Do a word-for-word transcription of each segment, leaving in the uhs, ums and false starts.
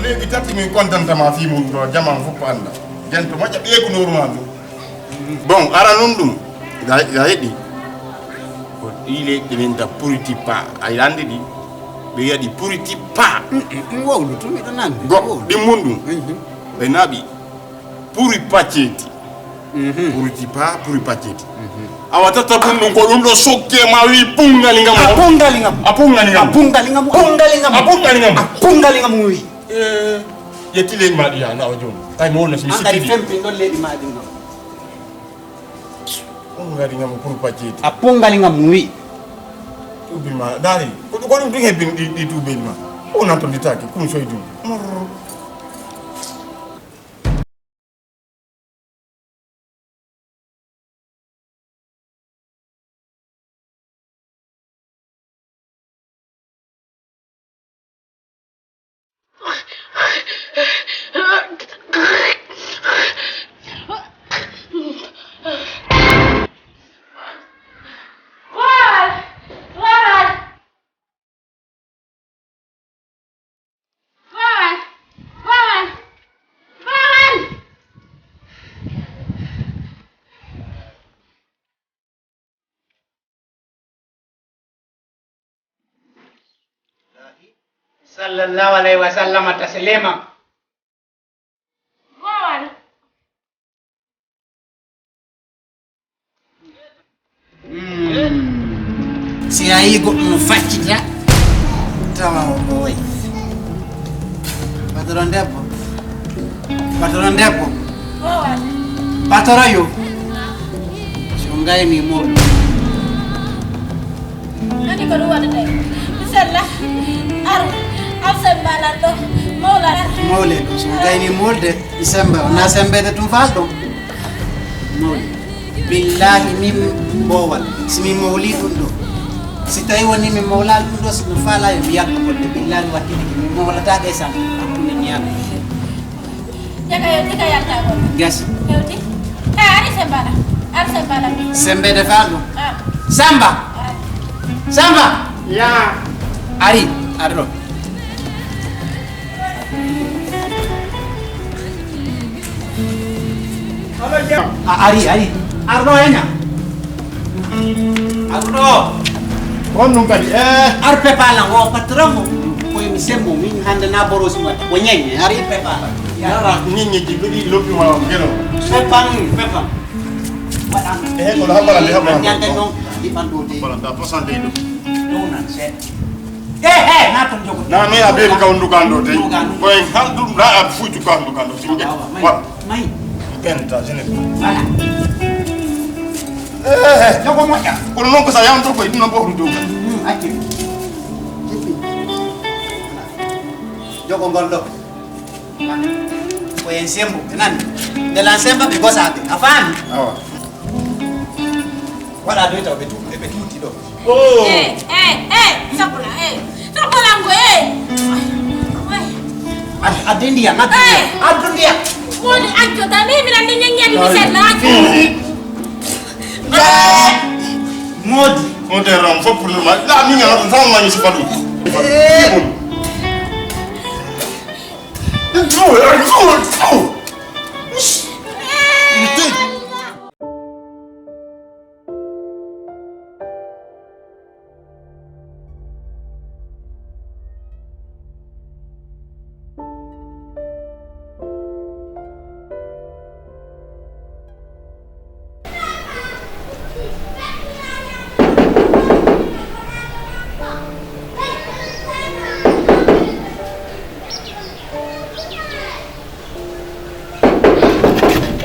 Leeɓi tati min kontanta ma fii mun ɗo, jamaa fof annda. Jento moƴƴa ɓeegunooru ma ndu. Bon, ara nun ɗum. Ga, ga heɗi. Ko ɗi leƴƴi min ta puriti pa. A yandi ɗi. Ɓe yiya ɗi puriti pa. Mm, mm, mm, wowlu tun miɗo nandi. Go, wowlu. Ɗi mun ɗum. Mhm. Ɓe naɓi puri pacceti. Mhm. Puriti pa, puri pacceti. Mhm. Awa tata bun ɗum ko ɗum ɗo sokke ma wi pungali ngam. A pungali ngam. A pungali ngam. A pungali ngam. Pungali ngam. A pungali ngam. A pungali ngam wi. Eh, ƴetti leydi ma ɗi ya, na o jooni. Ay, mo wonna si mi an kadi sikkiti. Fempin ɗon leydi ma ɗi ngam. On ngadi ngam pour pacceti. A pungali ngam wi. Ubbi ma, dari. Ko, ko ɗum ɗum hebbin ɗi, ɗi tuubeli ma. O nan ton ɗi taki, kun soy ɗum. Morr. Wawan! Wawan! Wawan! Sallallahu alaihi wasallam taslima. Wawan! Mm. Si a yii goɗɗo no faccita, tawa o ɓooyi. Patron debbo. Patron debbo. Patron yo. So ngayni mo. Nani ko ɗum waɗata? Misalla. Ar. Ar sembalan ɗo. Mawla. Mawle ɗo. So ngayni molde. Mi semba, wona sembede tun faal ɗo. Mawli. Billahi min boowal, si mi mawli ɗum ɗo. Si tawi woni mi mawla ɗum ɗo, si no faala yo mi yaltu golle. Billahi mi wattidike, mi mawlata ɗe sam, hakkunde mi yaltu. Jaga yewti ka yalta golle. Gasi. Yewti. Ka ari sembala. Ar sembala. Sembede faal ɗo. Ah. Samba. Ah. Samba. Ya. Ari, ari ɗo. A ari, ari. Ar ɗo hena. Ar ɗo. On ɗum kadi, eh. Ar pepa lan, o patron mo. Ko mi sembo, min hande na borosi mo. O nyenye, ari pepa lan. Yara, nyenye ji, ɓe ɗi loppi ma, geno. Pepa nun, pepa. Waɗan. Eh, ko la habara, le habara. Ñande non, di ɓanɗo de. Voilà, da soixante-deux. Ɗum nan, seeɗa. Eh, eh, na ton jogo. Na mi a be ka undu kando te. Ko en hal dum na a fuju kando kando. Singe. Wa. Mai. Penta jene. Voilà. Eh, eh. Jogo moƴƴa. Kono non ko sa yam to ko dum no bohru do. Hmm, acce. Jogo ngol ɗo. Ko en sembo, ɓe nani. Nde lan semba ɓe gosaɓe. A faami? Awa. Waɗa doy taw ɓe tu-, ɓe tuuti ɗo. Oh. Eh, eh, eh, sabola, eh. Sabola ngo, eh. Ay, ay. Ad-, addu ndiyam, addu ndiyam. Eh. Addu ndiyam. Woni ajjo da, mi, mi nan ni nyenyen mi sella ajjo. Eh. Modi. On te ram fop pour le mal. La mi ngana tan sama ni sifatu. Eh. Enjoy, enjoy, enjoy.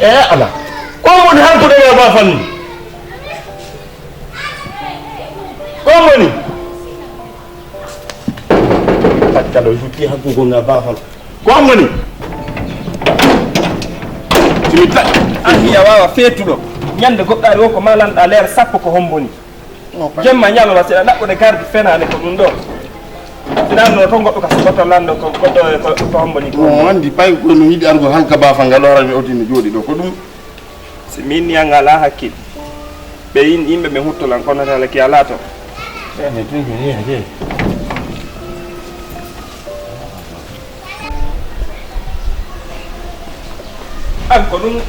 Eh, ala. Ko woni halkude e bafal ni? Ko woni? Hakkalo hutti hakkugo nga bafal. Ko woni? Simi ta. An hiya wawa fetuɗo. Ñande goɗɗaari wo ko malanɗa leer sappo ko homboni. Jemma ñalawma seɗa ɗaɓɓude gardi fenaande ko ɗum ɗo. Sinanno to goɗɗo ka soɓoto lanndo ko goɗɗo e ko, ko hombo ni ko. On anndi pay ko no yiɗi argo halka bafa ngal o hara mi oti no jooɗi ɗo ko ɗum. Si min ni an alaa hakkil. Ɓe yin-, yimɓe ɓe huttolan kono tala ki alaa to. Ene tun ko ni hake. An ko ɗum,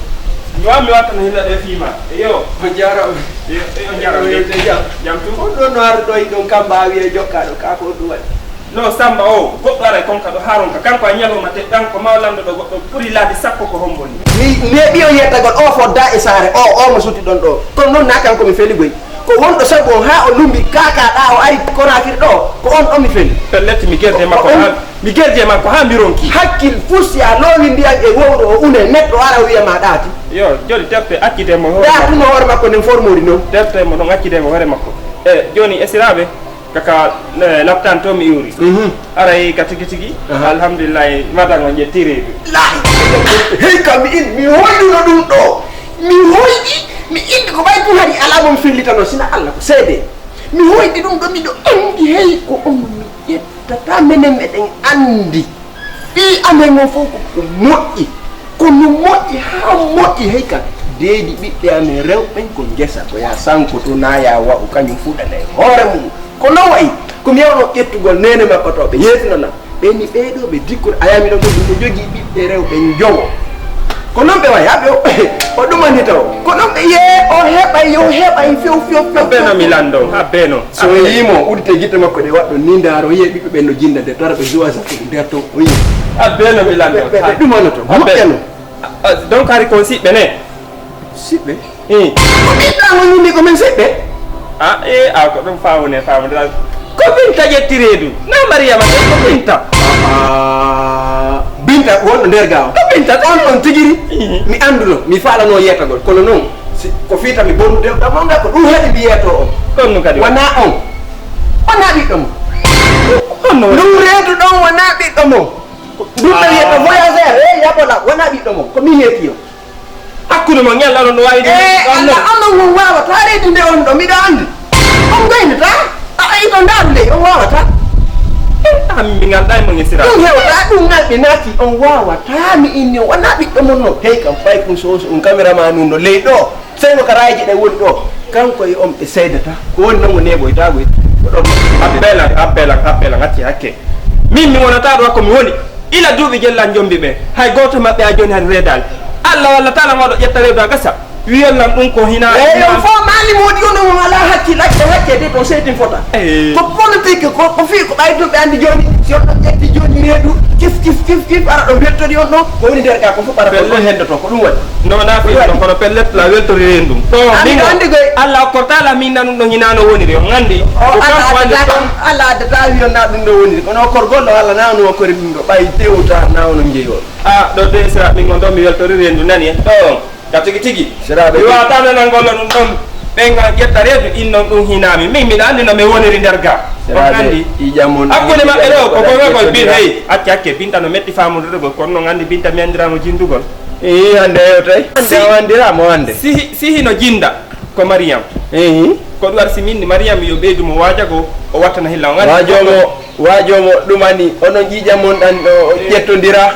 mi wa-, mi wattano hilla ɗe fii ma. Eyo. On jaaraama. Eyo, eyo, on jaaraama. Eyo, eyo, jam. Jam tun. On ɗon no ardoyi ɗon kamba a wi'e jokka ɗo, kaa ko ɗum waɗi? No, Samba o, goɗɗo aray kon ka ɗo haa ronka. Kanko a ñalawma te ɗan ko maa lanndo ɗo goɗɗo ɓuri laabi sappo ko hombo ni. Mi neeɓi on yettagol o fodda e saare o, o mo suti ɗon ɗo. Kono non naa kanko mi feli goy. Ko wonɗo sabu on haa o lumbi kaakaaɗaa o ari Konaakiri ɗo, ko on ɗon mi feli. Pellet mi gerde makko haa, mi gerde makko haa mi ronki. Hakkil fuu si a loowi ndiyan e wowro o une, neɗɗo ara wi'a ma ɗaati. Yo, joni tefte accite mo hoore makko. Ɗaatuno hoore makko nden formori non. Tefte mo non accite mo hoore makko. E, joni esiraaɓe, kaka, e, laptan to mi iwri. Mhm. Aray ka tigi tigi, aha, alhamdulillahi, madan on ƴetti reedu. Lahi, hey kam mi in, mi hoyɗuno ɗum ɗo. Mi hoyɗi, mi indi ko ɓay tun hari alaa mo mi fellitano, sina Allah ko seede. Mi hoyɗi ɗum ɗo, miɗo andi hey ko on mi ƴettata, menen meɗen andi. Ɓii amen on fof ko ko moƴƴi. Ko no moƴƴi haa moƴƴi hey kam. Deedi ɓiɓɓe amen rewɓen ko ngesa, ko ya sanko to naa ya wa'u, kañum fuɗana e hoore mum. Ko non wayi, ko mi yewno ƴettugol neene makko to ɓe yeetinana. Ɓe ni ɓee ɗoo ɓe dikkor, a yami ɗon ko ɗum ɓe jogii ɓiɓɓe rewɓe njowo. Ko non ɓe wayi, haa ɓe o, o ɗumani taw. Ko non ɓe yee, o heɓay, yo heɓay, few, few, few, few. Beno mi lanndo, ha beno. So o yii mo, uddite gite makko ɗe waɗɗo ni, ndaaro, o yi'ay ɓiɓɓe ɓen no jinda nder, tara ɓe zuwa sa nder ton, o yi'i. Ha beno mi lanndo. Ɓe, ɓe, ɓe ɗumanoto, moƴƴano. Ah, donc hari kon siɓɓe ne? Siɓɓe? Eh. Ko ɓiɗɗa mo yimɓe ko men seɓɓe? Ah, eh, ah, ko ɗum faamu ne, faamu ne. Ko Binta ƴetti reedu. Na Mariyama de, ko Binta. Ah, Binta wonɗo nder gaa o. Ko Binta de. On ɗon tigiri. Eh. Mi annduno, mi faalano yeetagol. Kono noon, si, ko fii tan mi bonnude ɗam on ngal, ko ɗum haɗi mi yeeto on. Ɗon no kadi. Wonaa on. Wonaa ɓiɗɗo mo. Honno woni? Ndun reedu ɗon wonaa ɓiɗɗo mo. Ɗum ɓe wiyata voyageur, eh, yabola, wonaa ɓiɗɗo mo. Ko min yeeti on. Hakkunde mon, yalla onon no waawi ɗum? Eh, Allah, Allah on waawata reedude on ɗo, miɗo anndi. On goynataa? A, a, iɗo ndaaru ley, on waawataa. Eh, an mi ngal ɗay mo ngisira. Ɗum hewtaa, ɗum ngal ɓe naati, on waawataa, mi inni on, wonaa ɓiɗɗo mon no. Hey, kam fay kun so, so, on kamera ma nun no ley ɗo. Sey no ka raaji ɗe woni ɗo. Kanko e on ɓe seydata. Ko woni non mo neeɓoytaa goy. Ko ɗon. Appel an, appel an, appel an, acci hakke. Min mi wonataa ɗo ko mi woni. Ila duuɓi jella njombi ɓe. Hay gooto maɓɓe a jooni hari reedaali. Allah walla taala mawɗo ƴetta reedu a gasa. Wiyol lan ɗum ko hina. Eyi, on fof maali moodi on, on alaa hakkil, acce, acce de to seytin fota. Eyi. Ko politique, ko, ko fii ko ɓay ɗum ɓe anndi jooni. Si on ɗon ƴetti jooni reedu, kif, kif, kif, kif, ara ɗo weltori on ɗo. Ko woni nder gaa ko fof ara ko ɗum hendoto, ko ɗum waɗi. No wonaa fii ɗum, kono pellet la weltori reendu. Ɗo, min ɗo anndi koy. Allah okkortaa la min nanun ɗo hina no woniri, on anndi. O ko Allah kanko anndi addataa ɗum, Allah addataa wiyon na ɗum ɗo woniri. Kono okkorgol ɗo Allah na no okkori ɗum ɗo, ɓay tewta na ono njeyi on. Ah, ɗo de sira min on ɗo mi weltori reendu nani en. Ɗo, ka tigi tigi. Siraaɓe mi waata nanangol ɗum ɗon. Ɓen ngal ƴetta reedu innon ɗum hinaami. Min miɗa anndi no mi woniri nder ga. On anndi. Hakkunde maɓɓe ɗo, ko gonga koye bin, hey, acce, acce, Binta no metti faamundurgol, kono non anndi Binta mi anndiraama jindugol. Ii, hannde o tawi. Si, hannde o anndiraama o hannde. Si, si hino jinda, ko Mariyam. Ii. Ko ɗum waɗi si min ni Mariyam yo ɓeydu mo waajagol, o wattana hilla on anndi. Waajoomo, waajoomo ɗumani, onon ƴiiƴam mon ɗan ɗo ƴettondira.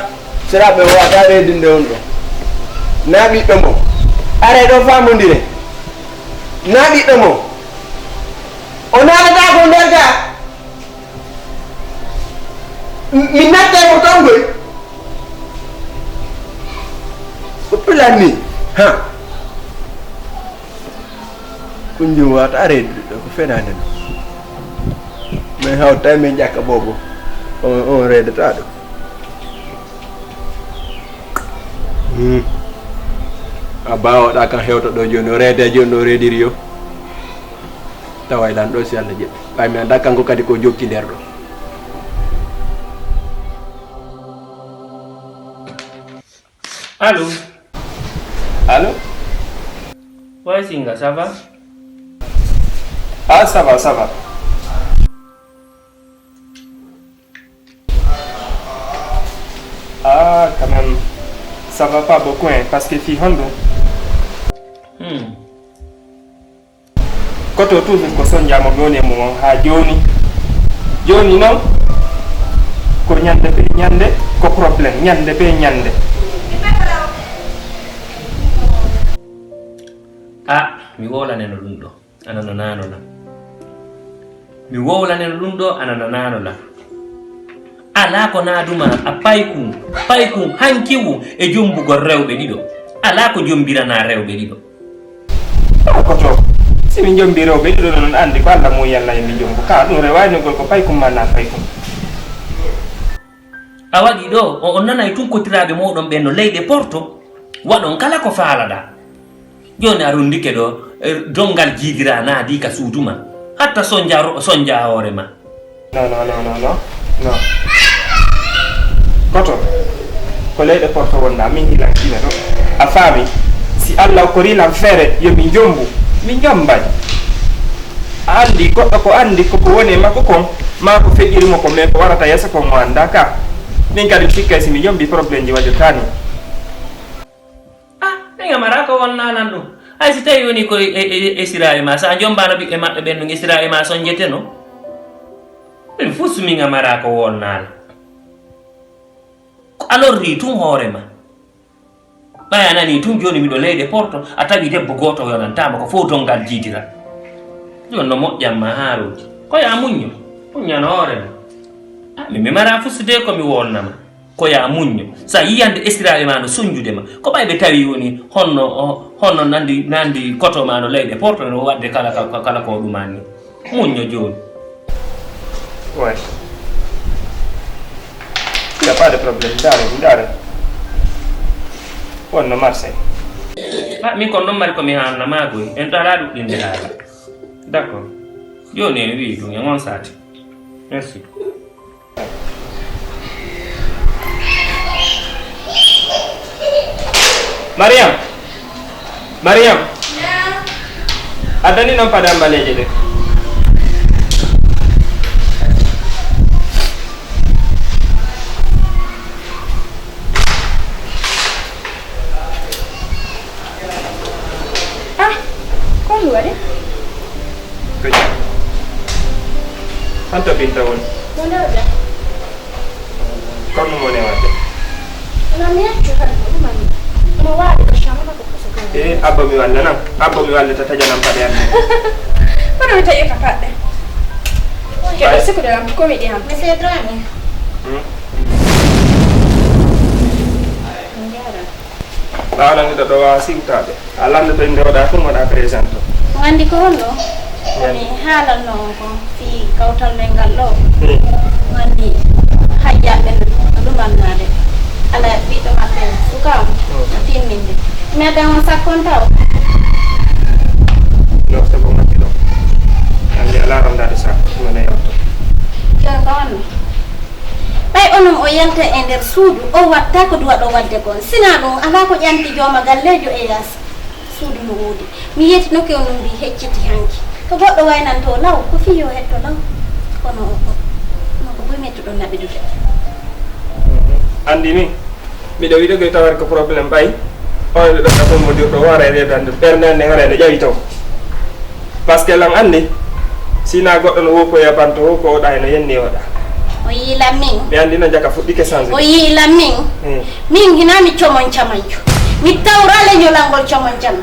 Seraaɓe o waata reedinde on ɗo. Naa ɓiɗɗo mo. Aray ɗo faamondire. Naa ɓiɗɗo mo. O naatataa ko nder ga. Mi nattay mo ton goy. Ko plan ni. Ha. Ko njuwaata reedu ɗo ko fenaande ɗo. Min hawta min ƴakka boobo. On, on reedata ɗo. Hmm. A baawoɗa kan hewto ɗo jooni, o reede jooni, o reediri yo. Tawa e lan ɗo si Allah jeɗɗi. Ɓay mi annda kanko kadi ko jokki nder ɗo. Allô? Allô? Ouais, Singa, ça va? Ah, ça va, ça va. Ah, quand même, ça va pas beaucoup, hein, parce que fii honɗum? Hmm. Koto toujours ko sonja mo mi woni e mum on haa jooni. Jooni noon, ko ñande be ñande, ko problème, ñande be ñande. Ah, mi wowlaneno ɗum ɗo, ana nanaano lan. Mi wowlaneno ɗum ɗo, ana nanaano lan. Alaa ko naaduma a paykun, paykun hankiwu e jumbugol rewɓe ɗiɗo. Alaa ko jombiranaa rewɓe ɗiɗo. Koto, si min jombi rewɓe ɗiɗo, noon anndi ko Alla mum yalla e min jombo. Ka ɗum rewaani gol ko paykum ma na paykum. A waɗi ɗo, o, on nanay tun kotiraaɓe mooɗon ɓen no leyɗe Porto, waɗon kala ko faalaɗaa. Jooni a rundike ɗo, eh, donngal jiidiraa naadii ka suudu ma. Hatta sonja ro-, sonja hoore ma. Non, non, non, non, non. Non. Koto, ko leyɗe Porto wonɗaa, min hilan Kiina ɗo. A faami? Si Alla okkorii lan feere, yo min jombu. Min jombay. A anndi, goɗɗo ko anndi, ko ko woni e makko kon, maa ko feƴƴiri mo kon, mais ko warata yeeso kon mo anndaa ka. Min kadi mi sikkay si mi jombi, problème ji waɗirtaa ni. Ah, min a maraa ko wonnaa lan ɗum. Hay si tawii woni ko e, e, e, esiraaɓe ma, so a jombaano ɓiɓɓe maɓɓe ɓen ɗum, esiraaɓe ma sonjeteno. Ɗum fuu so min a maraa ko wonnaa lan. Ko a lorrii tun hoore ma. Ɓay a nanii tun jooni miɗo leyɗe Porto, a tawi debbo gooto yonantaa ma, ko fow donngal jiidira. Jooni no moƴƴan ma haaruuji. Ko yo a muñño, muññano hoore ma. Ah, min mi maraa fusude ko mi wonna ma. Ko yo a muñño. So a yiyande esiraaɓe ma no sonjude ma. Ko ɓay ɓe tawi woni honno, o-, honno nandi, nandi koto ma no leyɗe Porto no waɗde kala ka, ka, kala ko ɗuman ni. Muñño jooni. Ouais. Il n'y a pas de problème. Ndaare, ndaare. Wonno marché. Ah, min kon ɗon mari ko mi haalna ma goy. En ɗo alaa ɗuɗɗinde haala. D'accord. Jooni en wi'i ɗum e on sati. Merci. Mariam! Mariam! Addani ɗon paɗe am ɓaleeje ɗe. Ah, ko mi waɗi? Ko jam. Honto Binta woni? Ko nder jam. Kono mo ne waɗde? Wala mi yaccu kadi ko ɗum anndi. Mo waɗi ko chamana ko koso ko. E, abba mi walla nan. Abba mi walla ta tajanam paɗe am. Kono mi taƴirta paɗɗe. Keɗo sikkude am ko mi ɗi am. Monsieur Dramé. Hmm? Njaara. Ɓaawo lanndita ɗo waawa siwtaade. A lanndoto innde oɗa fof mbaɗa présent o. Mo anndi ko honno? Ko mi haalanno on kon fii kawtal men ngal ɗo. Hmm. Mo anndi hajjaaɓe no ɗumannaade. Ala ɓiɗɗo maɓɓe suka on. Hmm. No timminde. Mi adda on sakkonta o. Yofte ko ngati ɗo. Anndi alaa ranndaade sak. Ɗum ene yofto. Jooni ko honno? Ɓay onon o yalta e nder suudu, o watta ko duwaɗo waɗde kon. Sinaa ɗum, alaa ko ƴanti jooma galleejo e yaasi. Suudu no woodi. Mi yeetinoke on no mbii hecciti hanki. To goɗɗo waynanto law, ko fii yo hetto law. Kono o, o, no ko buy mettuɗo naɓidude. Anndi min, miɗo wiɗo koye tawata ko problème ɓay. Oon ɗo ɗaɓɓa fof mo dirɗo hoore e reedande ɓernde nde hoore nde ƴawi taw. Parce que lan anndi, si na goɗɗo no woppoya banto o, ko oɗa heno yenni oɗa. O yiilan min. Mi anndi no jaka fuɗɗike changé. O yiilan min. Hmm. Min hinaa mi comon camanjo. Mi tawra leñolal ngol comon caman.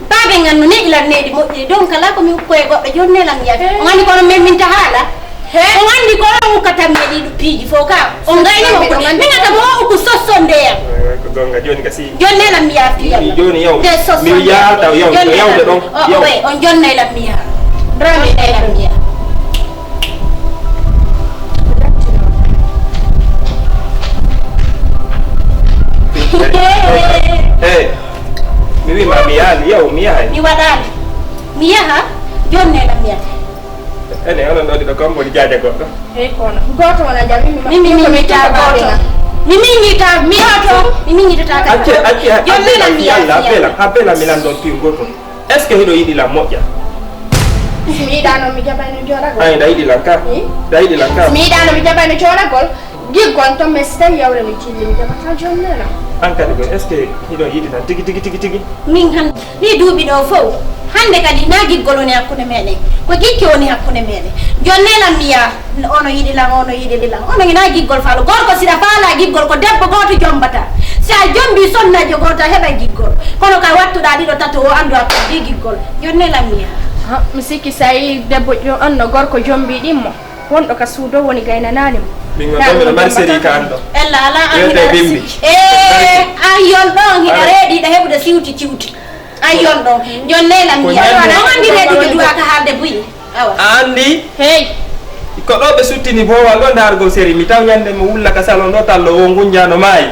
Baabe ngan no neɗi lan neɗi moƴƴi. Donc kala ko mi ukko e goɗɗo jonnee lan mi yafi. On anndi kono men min ta haala. He? On anndi ko on ukkata mi e ɗiɗo piiji fof ka. On gayni mo ko. Min ata mo ukku sossonde yam. Ko gonga jooni kasi. Jonnee lan mi yaafi yalla. Jooni yaw. Nde sos mi yaata yaw yawde ɗon. O, yaw. Oy, on jonnay lan mi yaa. Jonnay lan mi yaa. Hey, mi wi ma mi yaali yaw mi yahay. Mi waɗaali. Mi yaha, jonnay lan mi yaa. Ene onon ɗo ɗiɗo kam woni jaaja goɗɗo. Hey, kono. Gooto wona jam, min, min, min miññita gooto. Mi miññita, mi hoto, mi miññitata kala. Acce, acce, a beela, a beela, a beela, mi lanndon piw gooto. Est-ce que hiɗo yiɗi lan moƴƴa? Si mi yiɗano, mi jaɓayno jooɗagol. Ay, ɗa yiɗi lan ka? Wi? Ɗa yiɗi lan ka? Si mi yiɗano, mi jaɓayno jooɗagol. Giggol to, mais si tawi yawre mi jilli, mi jaɓata jonnee lan. An kadi koy, est-ce que hiɗo yiɗi lan tigi, tigi, tigi, tigi? Min han, ni duuɓi ɗo fow. Hannde kadi na giggol woni hakkunde meɗen. Ko gikke woni hakkunde meɗen. Jonnee lan mi yaa. Ono yiɗi lan, ono yiɗi lan. Ono ina giggol faalo. Gorko siɗa faala giggol ko debbo gooto jombata. Si a jombi sonnajo gooto a heɓa giggol. Kono ka wattuɗa ɗiɗo tato o anndu a perdii giggol. Jonnee lan mi yaa. Ha, mi sikki sa yi debbo jo-, onno gorko jombi ɗimmo. Wonɗo ka suudo woni gaynanaali mo. Min on ɗon miɗo mari seri ka an ɗo. Ella ala an hiɗa sikki. E an yon ɗon hiɗa reedi hiɗa heɓude siwti ciwti. An yon ɗon. Jon nelan mi. Ko ñande. An wandi reedude duwa ka haalde buy. Awa. A andi? Hey. Ko ɗo ɓe suttini boowal ɗo ndaargol seri. Mi taw ñande mo wulla ka salon ɗo tallo wo ngunja no maayi.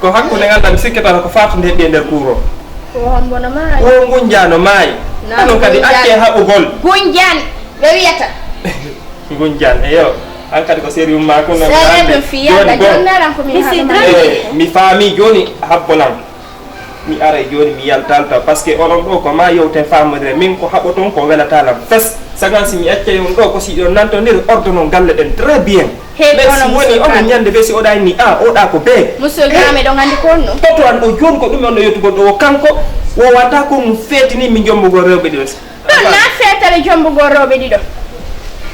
Ko hakkunde ngal ɗam sikkata ko faatude heɓi e nder kuuro. Ko hombo no maayi? Wo ngunja no maayi. Anon kadi acce haɓugol. Gunjan ɓe wiyata. Ngunjan, eyo. An kadi ko sérieux ma ko non. Sérieux ande. Joni bon. Jonnaaran ko mi haɗa ma. Eh, mi faami joni habbo lan. Mi aray joni mi yaltal taw parce que onon ɗo ko ma yewten famodire min ko haɓoton ko welata lan fes. Sagan si mi accay on ɗo ko si ɗon nantondiri ordonon galle ɗen très bien. Hey, mais si woni onon ñande be si oɗa ni a oɗa ko be. Musul dame ɗon andi ko on no. Toto an ɗo joni ko ɗum on ɗo yettugol ɗo o kanko wowata ko mum feetini mi jombugol rewɓe ɗi. Ɗon na feetere jombugol rewɓe ɗiɗo.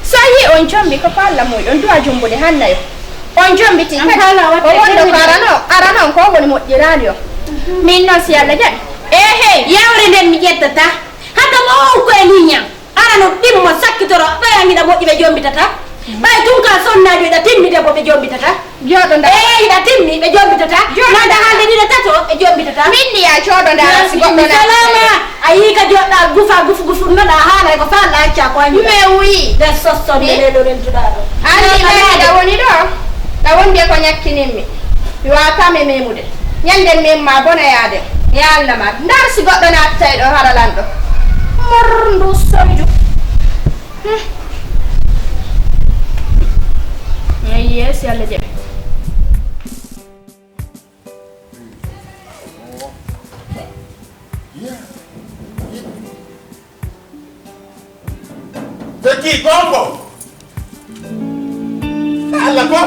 So yi on jombi ko palla muɗon duwa jombude hannayo. On jombiti kadi. O wonno ko arano, arano ko woni moƴƴiraali o. Min noon si Alla jaɓi. Ehe. Yawre nden mi ƴettata. Hata mo on ko e niñam. Arano ɗimmo sakkitoro ɓaya ngiɗa moƴƴi ɓe jombitata. Ɓay tun ka sonnaajo iɗa timmi debbo ɓe jombitata. Jooɗo nda. Eyi, iɗa timmi, ɓe jombitata. Jooɗo nda haalde ɗiɗo tato, ɓe jombitata. Min ni ya jooɗo nda si goɗɗo na. Salama. A yi ka joɗɗa gufa gufu gufu no ɗa haala ko fa la acca ko anyi. Me wi. De sosso de le do rentu da do. Andi me da woni do. Da wonde ko ñakkinimmi. Mi wata me memude. Ñande men ma bona yaade. Ya Allah ma. Ndar si goɗɗo na tay do haralan do. Morndu soydu. Ayi, si Alla jaɓi. Fekki konko. Alla ko.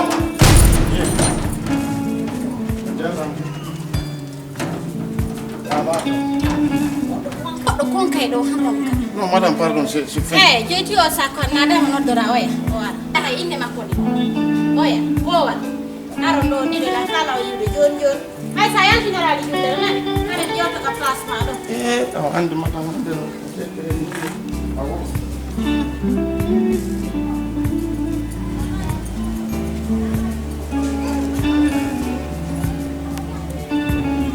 Goɗɗo kon kay ɗo han ronka. Non, madame, pardon, c'est, c'est fin. Eh, jeyti o sakko na dama noddora oya. O ara. Aha, inde makko ni. Oya, gowal. Aron ɗo ɗiɗo la sala o yiwde joni joni. Hay sa yaltinaraali julde nani? Haɗen ƴewta ka place ma ɗo. Eh, o andi madame hande no.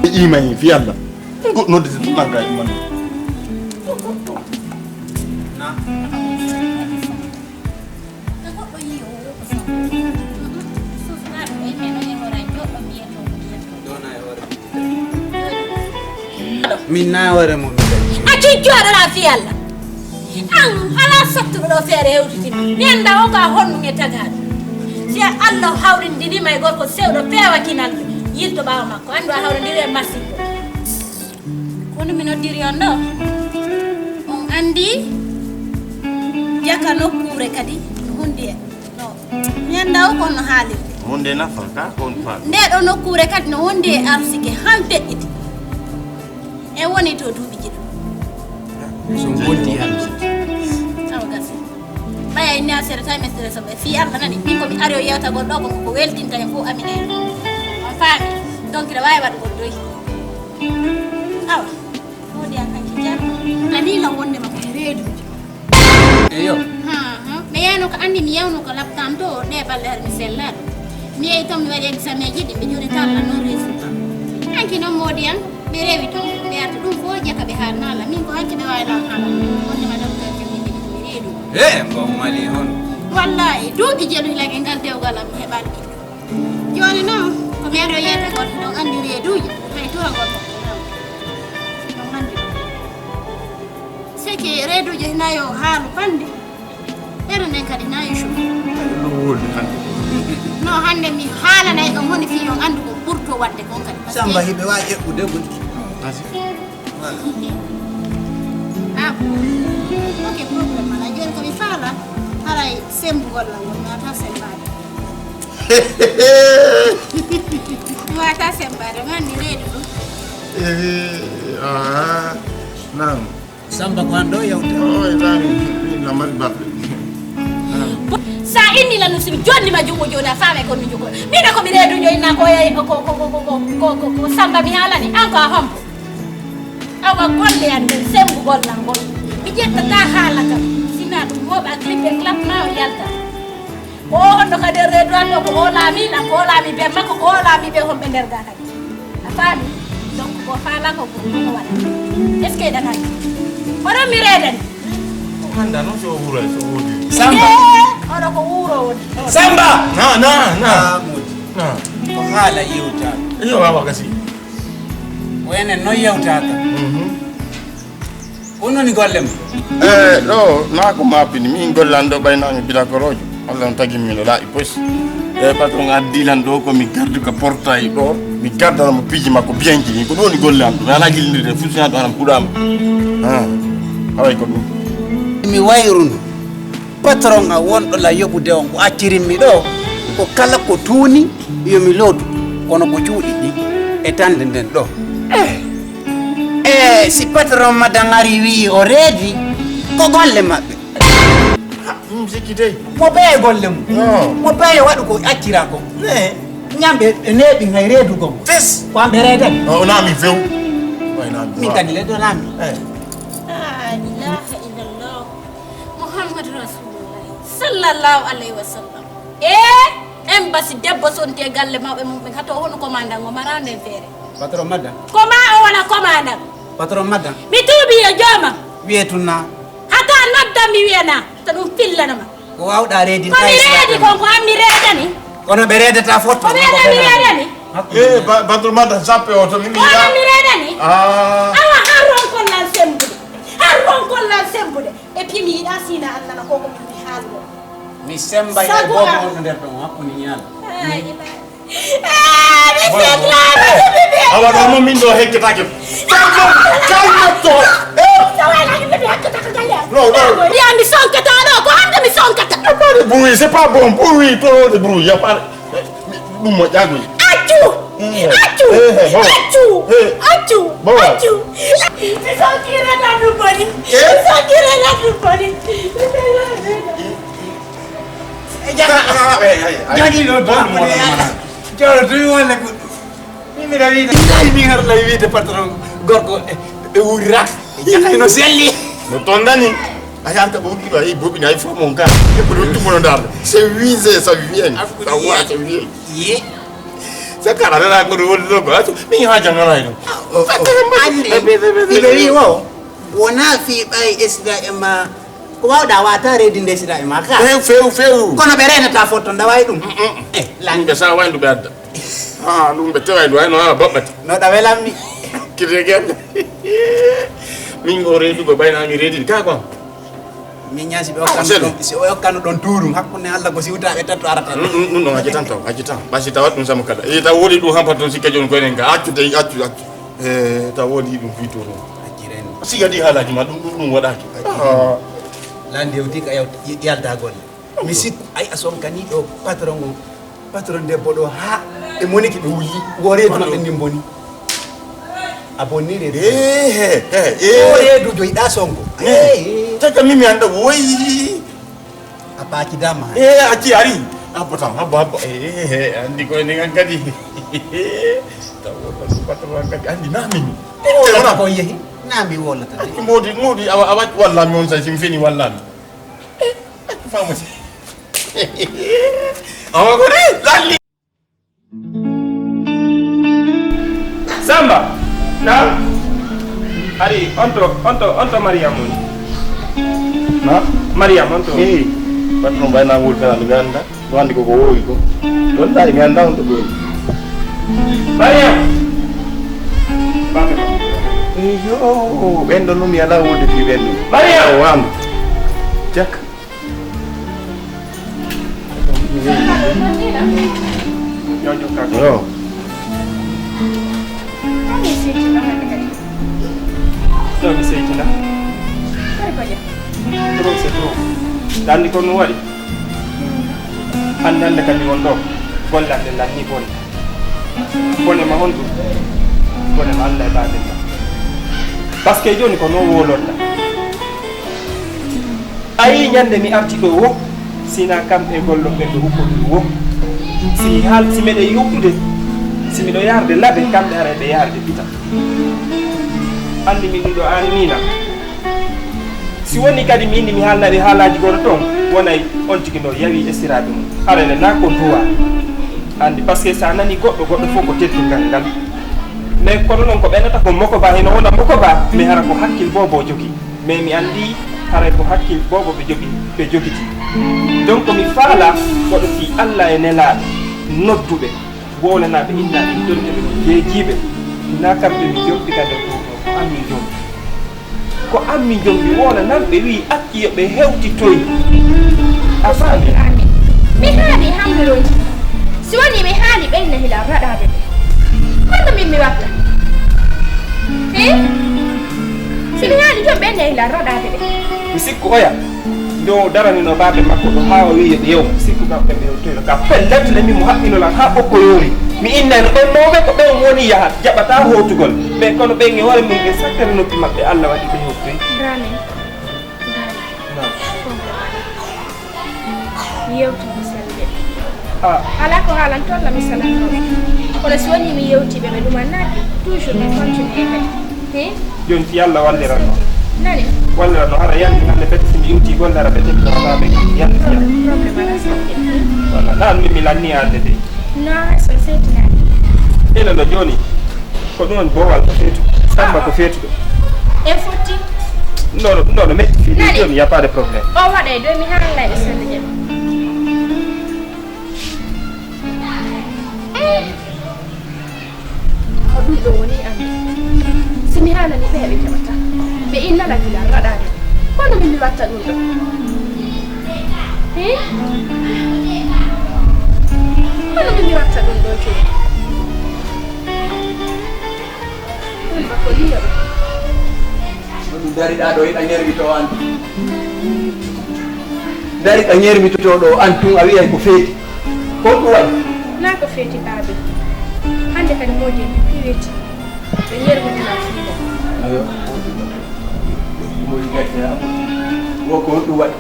Ƴiima hen fi Allah. Goɗɗo noddete tan ɗan ka ƴiima. Min na hoore mum. A cujjooɗo na fi Allah. An ala sattuɗo ɗo feere hewtitini. Mi annda o ka honɗum e tagaaɗo. Si Allah hawrindinima e gorko sewɗo peewa kinal, yilto ɓaawo makko. Anndu a hawrindiri e masibo. Kono mi noddiri on ɗo. On anndi jaka nokkuure kadi no hundi e no mi annda o kon no haalirde. Wonde nafa ka kon faami. Nde ɗo nokkuure kadi no wondi e arsike han feƴƴiti. E woni to duuɓi jiɗo. So wonti arsike. Awa gasi. Ɓaya inni a seeɗa tawi mi seeɗa soɓe fii Allah nani min ko mi ari o yewtagol ɗo ko ko weltinta en fof amine. On faami. Donc ina waawi waɗugol doy. Awa. Moodi an hanki jam. Ani lan wonde ma ko reeduji. Eyo. Ha ha. Mi yano ko andi mi yawno ko laptam to ɗe balle har mi sellaɗo. Mi yehi toon mi waɗi examen ji ɗi mi joni talla noon résultat. Hanki noon moodi an ɓe rewi toon ɓe arta ɗum fof jaka ɓe haalnala min ko hanki ɓe wawi lan haala wonde ma docteur joginde ɗi mi reedu. E bon mali on. Wallahi duuɓi jeluhi lan e ngal dewgal am mi heɓani. Jooni noon ko meeɗo yeetagol hiɗon anndi reeduuji hay tuha ngol ɗon anndi ɗum. Seke reeduuji nayo haalu bannde ɓeɗo nden kadi nayo suufi. Ɗum wolde hannde. No hannde mi haalanay on woni fii on anndu ko ɓurto waɗde kon kadi. Samba hiɓe waawi eɓɓude goni. Voilà. Ah, ok, problème alaa. Jooni ko mi faala, haray semmbugol lan ngol naata semmbaade. Mi waata semmbaade, mi anndi reedu ɗum. Eh, ah, naam. Samba ko an ɗo yewte. Oh, e naam, min na mari balɗe. Sa inni lanu simi jonni ma jugo joni a faame ko mi jugo. Mina ko mi reedu joyi na ko yayi ko ko ko ko ko ko ko ko samba mi halani an ko a hombo. Awa golle an nden sembu gollal ngol. Mi ƴettata haala kam. Sina ɗum moɓa clip e clap ma o yalta. O honno kadi reedu Ɗo ko o laami, na ko o laami ɓe makko, ko o laami ɓe honɓe nder ga kadi. A faami? Donc ko faala ko ko ko waɗa. Est-ce que ɗan hannde? Oɗon mi reedani? Ko hannda noon so o wuuray, so o woodi. Samba! Eh, oɗo ko wuuro woni. Samba! Na, na, na. Ah, moodi. Na. Ko haala yewtaaka. Iyo, wawa gasi. Ko enen noon yewtaaka. Mhm. Ko woni golle ma? Eh, ɗo, na ko mappini. Min gollan ɗo ɓay na mi bilakoroojo. Allah on tagi min ɗo laaɓi pos. Eh, patron addi lan ɗo ko mi gardu ka portail ɗo. Mi gardana mo piiji makko biyanki. Ko ɗo woni golle am ɗo. Mi ala gillirde fu sina ɗo anam kuɗama. Ah, haway ko ɗum. Mi wayruno. Patron am wonɗo la yoɓude on ko accirinmi ɗo. Ko kala ko tuuni yo mi loodu. Kono ko cuuɗi ɗi e tande nden ɗo. Eh. E si patron madan ari wi'i o reedi, ko golle maɓɓe. Ha, ɗum sikki dey. Mo beye golle mum. No. Mo beye waɗu ko accira ko. Ne. Ñamɓe ɓe neeɓi hay reedugo mo. Fes. Ko an ɓe reedani. O naami few. Way naami. Min kadi le do naami. Eh. La ilaha illallah. Muhammadu Rasulullah. Sallallahu alayhi wa sallam. Eh, en basi debbo sonti e galle mawɓe mum ɓen hato hono commandant o mara nden feere. Patron madda. Ko ma o wona commandant. Patron madda. Mi tuubi yo jooma. Wiye tun na. Hata nodda mi wiya na. To ɗum fillanama. Ko wawɗa reedin ko mi reedi kon ko an mi reedani. Kono ɓe reedata fof ko ɓe mi reedani. Eh, ba- batru mata sappe o to min ko an mi reedani. Ah. Awa har ron kon lan sembude. Har ron kon lan sembude. E puis mi yiɗa sina annana koko min mi haalgo. Mi semba e bobo on nder ɗon hakkunde ñaala. Awa ɗo noon min ɗo hekketake. Calme toi. No, no. Ya mi sonkata ɗo ko hande mi sonkata. Pas de bruit, c'est pas bon. Bruit, trop de bruit. Y a pas. Ɗum moƴƴaako. Accu. Accu. Accu. Accu. Accu. Mi sonkire na ɗum boni. Mi sonkire na ɗum boni. Jooɗi ɗo. Jooɗo tun walla goɗɗum. Min mbiɗa wiide. Ay, min har lay wiide patron gorko e wuuriraaka. Jahay no selli. No tondani. A yarta ɓoɓi ɗo, ay boɓi nay fo mon ka. Ko ɗum tumono ndar. C'est visé, ça vient. Ça voit, ça vient. Ye. Sa kala rana ko ɗum woni ɗo ko. Min ha jangana ɗum. Ande. Ibe wi wo. Wona fi ɓay esda e ma. Ko wawɗa wata reedinde sira e ma ka. Few, few, few. Kono ɓe reenata fof to ndawa e ɗum. Eh, lanɓe sa wayndu ɓe adda. Ha ɗum ɓe tewa e ɗum ayno ha baɓɓata. No ɗa welammi. Kiregen. Min o reedugo ɓayna mi reedin ka quoi. Min ñaasi ɓe okkano ɗon si o okkano ɗon tuurum hakkunde Allah ko siwtaɓe tatto arata. Ɗum ɗum ɗum haji tan taw haji tan ɓasi tawat ɗum sama kala e taw woni ɗum hampat ɗum sikka jooni koynen ka accu dey accu accu. E taw woni ɗum fii toon. Siga ɗi haalaji ma ɗum ɗum ɗum waɗaaki. Landi hewti ka yalta golle. Mi sikku ay a sonkani ɗo patron o. Patron debbo ɗo ha e moniki ɓe wulli. Wo reedu maɓɓe ndin boni. A bonni reedu. Wo reedu joyiɗa sonko. Tata mimi anda woyi. A paaki dama. E acci ari. Abbo tam abbo abbo e andi koye nden an kadi. Taw patron an kadi andi na mimi. Wona ko yehi. Na mi wolata. Modi modi awa awa walla mi on sa sim fini walla mi. Famasi. Awa ko ni lalli. Samba. Na. Ari onto onto onto Mariam on. Na. Mariam onto. Patron bayna ngol kana mi ganda. Wandi ko ko wowi ko. Wallahi mi anda on to ɓoyi. Mariam. Eyo ɓen ɗo lumi ala wodi fi ɓen ɗo. Mariam. Wam. Jak. Yo. Ɗo mi seytina. Trop c'est trop. Dandi ko no waɗi. Hannde hannde kadi won ɗo golle amen lanni bone. Bone ma honɗum? Bone ma Allah e baaden ma. Parce que jooni ko noon wowlorɗa. A yii ñande mi arti ɗo wo, sina kamɓe gollon ɓen ɓe huɓɓodiri wo. Si mi haal si meɗe yuɓɓude, si miɗo yarde labe kamɓe ara ɓe yarde pita. Anndi mi ɗum ɗo aan miina. Si woni kadi mi inni mi haalna ɓe haalaaji goɗo toon. Wonay on tigi no yawi esiraaɓe mum. Haray ne naa ko duwa. Anndi, parce que so a nani goɗɗo, goɗɗo fof ko teddungal ngal. Mais kono noon ko ɓennata ko moko ba, hino wona moko ba, mais hara ko hakkil bobo jogi. Mais mi anndi haray ko hakkil bobo ɓe jogi, ɓe jogiti. Donc mi faala koɗo fii Alla e Nelaaɗo nodduɓe, wowlanaaɓe inna in donte ɓe ko jeejiiɓe. Naa kamɓe mi jompi kadi ko an mi jompi. Ko an mi jompi wowlananɓe wi'i acci yo ɓe hewtitoy. A faami? Amin. Mi haali hammiroji. Si woni mi haali ɓen ne hila raɗaade ɓe. Kono min mi watta. He? Si mi haali ton ɓen ne hila raɗaade ɓe. Mi sikku oya. Nde o daranino baabe makko ɗo haa o wi'i yo ɓe yew. Mi sikku kamɓe ɓe yewtoyno ka pellet ne min mo haɓɓino lan haa ɓokko yoori. Mi innayno ɓen mawɓe ko ɓen woni yaha jaɓata hootugol. Mais kono ɓen e hoore mum ɓe sakkere noppi maɓɓe Alla waɗi ɓe hewtoy. Dramé. Naam. Yewtude selde. Ah. Alaa ko haalanton la mi salanno. Kono si woni mi yewtiiɓe ɓe ɗumannaaki, toujours mi continue kadi. He? Jooni si Alla walliranno. Nani? Walliranno hara yandi hannde fete si mi yewtii golle hara fete mi tawata ɓe yandi si Alla. Problème alaa selde. Walla ɗaan min mi lanni hannde de. Non, hay so feetinaani. Ina no jooni. Ko ɗum woni boowal ko feetu. Samba ko feetuɗo. E fotti. Non, non, non, non, metti fii ɗum. Nani? Jooni, y a pas de problème. O waɗay ɗo mi haalnay e selde jam. Ko ɗum ɗo woni annde. Si mi haalani ɓe, ɓe keɓata. Ɓe innana gila raɗaade. Kono min mi watta ɗum ɗo. He? Kono min mi watta ɗum ɗo jooni. Ɗum ba ko liyo ɗo. Ko ɗum dariɗaa ɗo hiɗa ñerwito an. Dariɗa ñerwitoto ɗo an tun a wi'ay ko feeti. Ko ɗum waɗi? Naa ko feeti baabe. Hannde kadi moodi en piweti. Ɓe ñerwitina fiimo. Ayo. Moodi gacce am. Wo ko ɗum waɗi?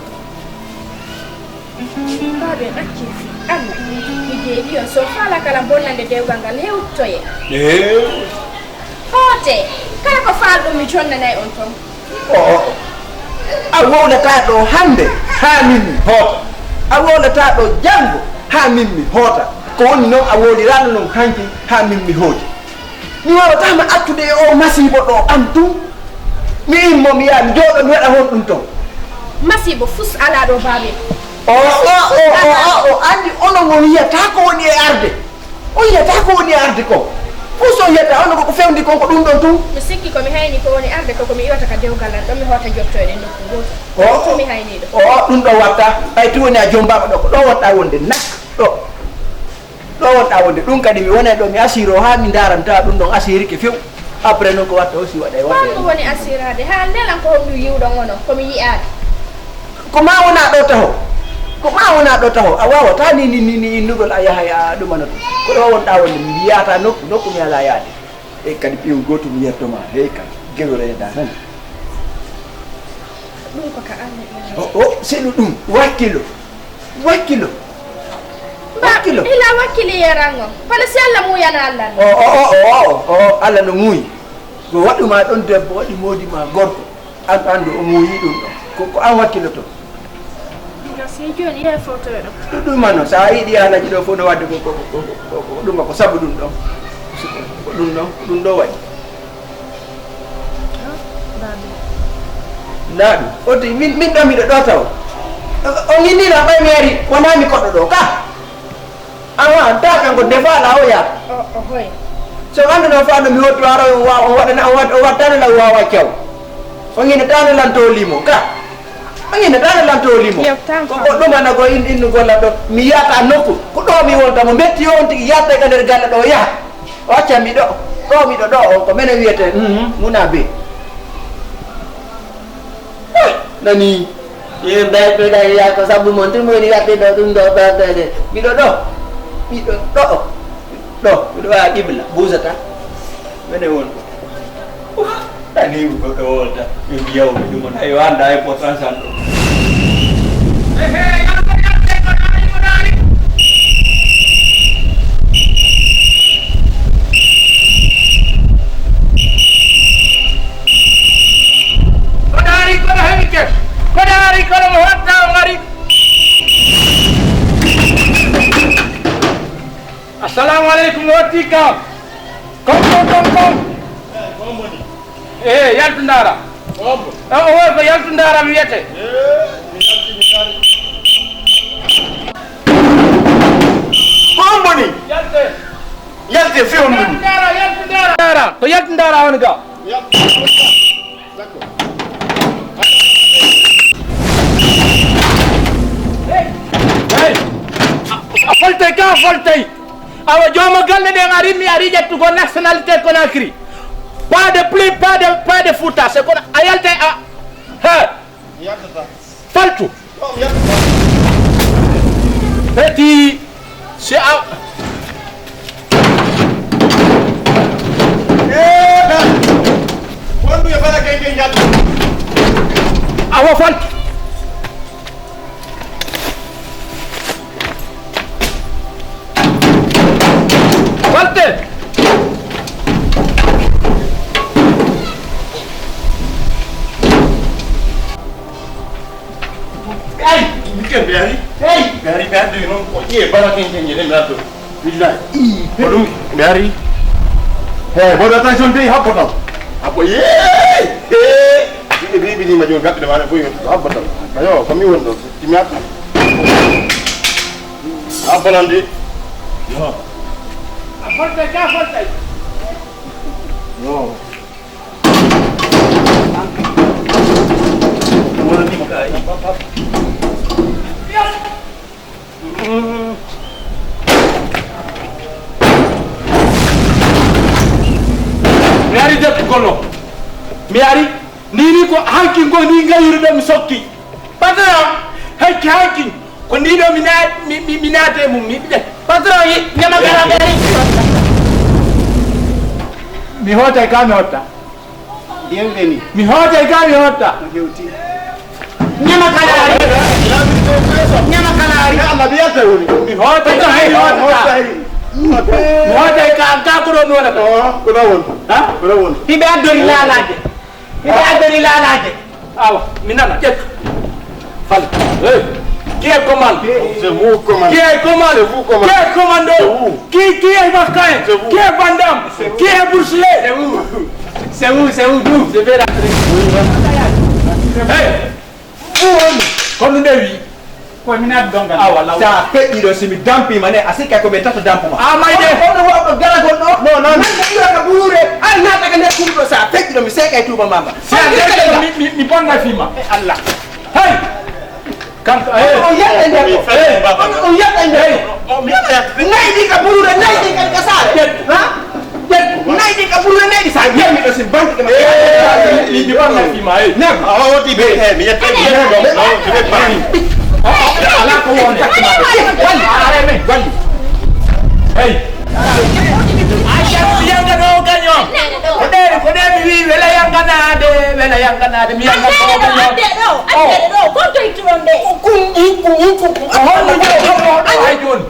Baabe acci. Alla. Mi jeeɗi on so faala kala bonnande dewgal ngal hewtoye. Eh. Hoote, kala ko faalɗon mi jonnanay on ton. O, o, o. A wowlataa ɗo hannde haa min mi hoota. A wowlataa ɗo janngo haa min mi hoota. Ko woni noon a wowliraano noon hanki haa min mi hooti. Mi waawataa ma accude e o masiibo ɗo an tun. Mi immo mi yaha mi jooɗo mi waɗa honɗum ton. Masiibo fus alaa ɗo baabe. O, o, o, o, o, o, anndi onon on yiyata ko woni e arde. On yiyata ko woni arde ko. Fof so on yiyata, on ko ko fewndi kon ko ɗum ɗon tun. Mi sikki ko mi hayni ko woni arde ko, ko mi iwata ka dewgal an ɗon, mi hoota jottoyɗe nokku gooto. O, ko mi hayni ɗo. O, ɗum ɗo watta. Ɓay tun woni a jombaama ɗo, ko ɗo wonɗaa wonde nak. Ɗo. Ɗo wonɗaa wonde. Ɗum kadi mi wonay ɗo, mi asiro haa mi ndaaranta ɗum ɗon asirike few. Après noon ko watta aussi waɗay waɗay. Ko ɗum woni asiraade. Haa ndelan ko honɗum yiwɗon onon, ko mi yi'aade. Ko ma wona ɗo taho. Ko ma wona ɗo taho. A waawataa ni, ni, ni, ni innugol a yahay a ɗumanoto. Ko ɗo wonɗaa wonde mi yiyaata nokku, nokku mi alaa yaade. E kadi ɓiw gooto mi yetto ma. Hey kadi, geɗo reedaa tan. Ɗum ko ka Alla ɗum. O, o, selu ɗum, wakkilo. Wakkilo. Mba, wakkilo. Ila wakkili yerango. Kono si Alla muuyana Alla ni. O, o, o, o, o, o, Alla no muuyi. Ko waɗu ma ɗon debbo, waɗi moodi ma gorko. An, an ɗo o muuyi ɗum ɗo. Ko, ko an wakkiloto. Diga si jooni he fotoyo ɗo. Ɗum, ɗum ma no, sa yiɗi haalaji ɗo fof no wadde ko, ko, ko, ko, ko ɗum ko sabu ɗum ɗon. Ko ɗum ɗon, ko ɗum ɗo waɗi. Naa ɗum. O ti, min, min ɗo miɗo ɗo taw. O, o ŋinnii na ɓay mi ari, wonaa mi koɗɗo ɗo ka. Awa, ta kanko defa la o ya. O, o hoy. So wanda no fa no mi hoto ara o wa, o wada na, o wada, o wada na wa wa kyaw. O ngina tana lan to limo ka. O ngina tana lan to limo. Ko, ko ɗum ana ko in, in golla ɗo. Mi yata nokku. Ko ɗo mi wonta mo metti on tigi yata ka nder galle ɗo yaha. O acca mi ɗo. Ɗo mi ɗo ɗo on ko menen wiyete. Mhm. Muna be. Nani? Yimɓe ɓe ɗaɗi ya ko sabu mon tun woni waɗde ɗo ɗum ɗo ɓerɗe. Miɗo ɗo. Miɗo ɗo. Ɗo. Miɗo waɗa qibla. Buusata. Mene won. Nani ko ɗo wonta. Min yawmi ɗum on. Ayo anda importance an ɗo. Ko daari kono heɓike, ko daari kono mo hotta o ngari. Salamu aleykum, o watti kam. Kom, kom, kom, kom. Eh, yaltu ndaara. Eh, o woy ko yaltu ndaara mi wiyete. Ko on boni? Yalte. Yalte, fi on boni? Yaltu ndaara, yaltu ndaara. Ko yaltu ndaara woni ga. Hey! A foltay ka, a foltay. Awa, jooma galle ɗen ari, mi ari ƴettugo nationalité Conakry. Pas de plus, pas de, pas de Fouta, c'est Kona-, a yaltay, a, he. Faltu. Heti, si a. Awa faltu. Watte. Ay, mi ke ɓe ari. Ay, ɓe ari, ɓe ari noon ko ƴiye bara ken ken ƴiye mi addo. Billahi. Ko ɗum ɓe ari. Hey, bodo attention dey habbo tan. Habbo yee. Hey. Ɓe ɓe ɓe ma jom gaɓɓe ma ko yo habbo tan. Ayo, ko mi won ɗo. Timi habbo. Habbo nan de. Yo. A folta ka folta. Yo. Mi ari ƴettugol on. Mi ari. Ni ni ko hanki ngo ni ngayruɗo mi sokki. Patron, hanki hanki. Ko ni ɗo mi na-, mi, mi, mi naate mum, mi ɓiɗe. Patron, yi-, ñama kala ɓe ari. Mi hootay ka mi hotta. Ndiyam ɓe ni. Mi hootay ka mi hotta. Ko hewti. Ñama kala ari. Ñama kala ari. Ya Allah, mi yalta woni. Mi hootay ka mi hotta. Mi hootay ka, ka ko ɗo mi wonata. Oh, ko ɗo won. Ha? Ko ɗo won. Hiɓe addori laalaaje. Hiɓe addori laalaaje. Awa, mi nana, ƴettu. Fal. Hey, qui est commande? C'est vous, commandant. Qui est commande? C'est vous, commandant. Qui est commando? C'est vous. Qui, qui est Macaï? C'est vous. Qui est Van Damme? C'est vous. Qui est Bruce Lee? C'est vous. C'est vous, c'est vous, vous. Je vais rentrer. Hey! Fu woni ko no ndewi? Ko mi naat dongal. Ah, walla. Sa feƴƴi ɗo, si mi dampi ma ne, a sikka ko ɓe tato dampu ma. A may de. On, on, on, on garagol ɗo. Non, non. Nan ko iwa ka ɓuruure, ay naata ka nder kuɗo ɗo, sa feƴƴi ɗo, mi seekay tuuba mama. Si a ndewi mi, mi, mi bonna fi ma. Eh, Allah. Hey! Kanko, hey. On, on yetta nder ɗo. Hey. On, on yetta nder ɗo. Hey. Nayi ɗi ka ɓuruure, nayi ɗi ka, ka saare. Ƴettu. Ha? Ƴettu. Nayi ɗi ka ɓuruure, nayi ɗi sa ƴeewi ɗo si banque ma. Eh, mi, mi, mi bonna fi ma, hey. Nam. A woti be, eh, mi yetta. Ala ko wonde. Walli, walli. Hey. Ay, yanga no gaño. Ko ɗeeri, ko ɗeeri mi wi wela yanganaade, wela yanganaade, mi yanga no gaño. Adde ɗo, adde ɗo, kon to ittuɗon de. Kun, kun, kun, kun. Holno ɗo, holno ɗo, ay jooni.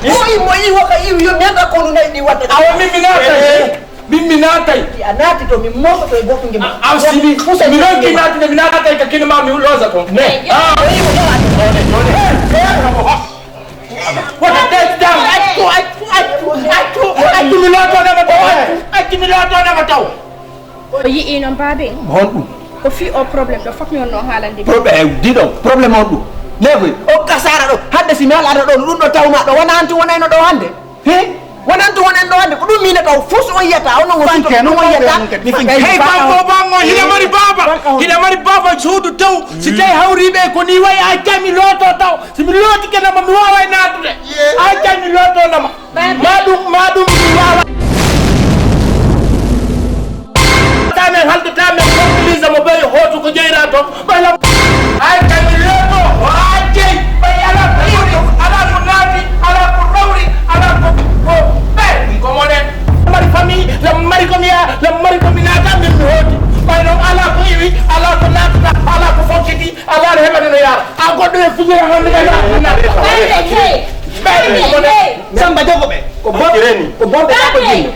Mo i, mo i waka iwi yo mi yanga konu nayi ɗi wadda. Awa min mi naata. Min mi naatay. A naati to, min mooɓoto e goɗɗum nge. Aw si mi, mi ronki naatude, mi naatay ka kine ma, mi loosa toon. Ne. Ah. Wata tes jam. Accu, accu, accu, accu, accu, accu, mi lootoonama taw, accu, accu, mi lootoonama taw. O yi'i noon, baabe. Honɗum? Ko fii o problème ɗo, fof mi wonno haalande. Problème, eh, di ɗo, problème on ɗum. Neegoy, o kasaara ɗo, hannde si mi alaa ɗo, ɗum ɗo tawma ɗo, wona an tun wonayno ɗo hannde. He? Wonanto wonan ɗo hannde, ko ɗum miinata o fof so on yiyata, on non woni ɗum on yiyata. Mi finke. Hey, banko, banko, hiɗa mari baaba, hiɗa mari baaba suudu taw, si tawi hawriiɓe ko ni wayi, a accay mi looto taw, si mi lootike nama, mi waaway naatude, a accay mi looto nama, ma ɗum, ma ɗum mi waawa. Tamen halde tamen, ko Lisa mo ɓeyo hooto ko jeyra toon. Ɓay lam-, ay kay mi leeto, o accey, ɓay alaa ko iwri, alaa ko naati, alaa ko rawri, alaa ko, ko, ɓe, ɗum ko moɗen. Mari famille, lam mari ko mi yaa, lam mari ko mi naata, min mi hooti. Ɓay noon alaa ko iwi, alaa ko naatata, alaa ko fokkiti, alaa no heɓata no yaara. A goɗɗo e fijira hannde kay naata, naata. Ɓay, ɓay, ɓay, ɓay. Samba jogo ɓe. Ko bon, ko bon, ko jinno.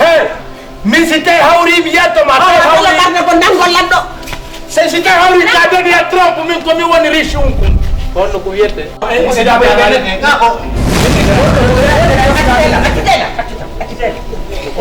Hey! Min si tawi hawri mi yetto ma, tawi hawri. Walla ɓarde ko nangol lanɗo. Se si tawi hawri ka doni e trompe min ko mi woni riche un kun. Holno ko wiyete? Musidɓe men, ka ko.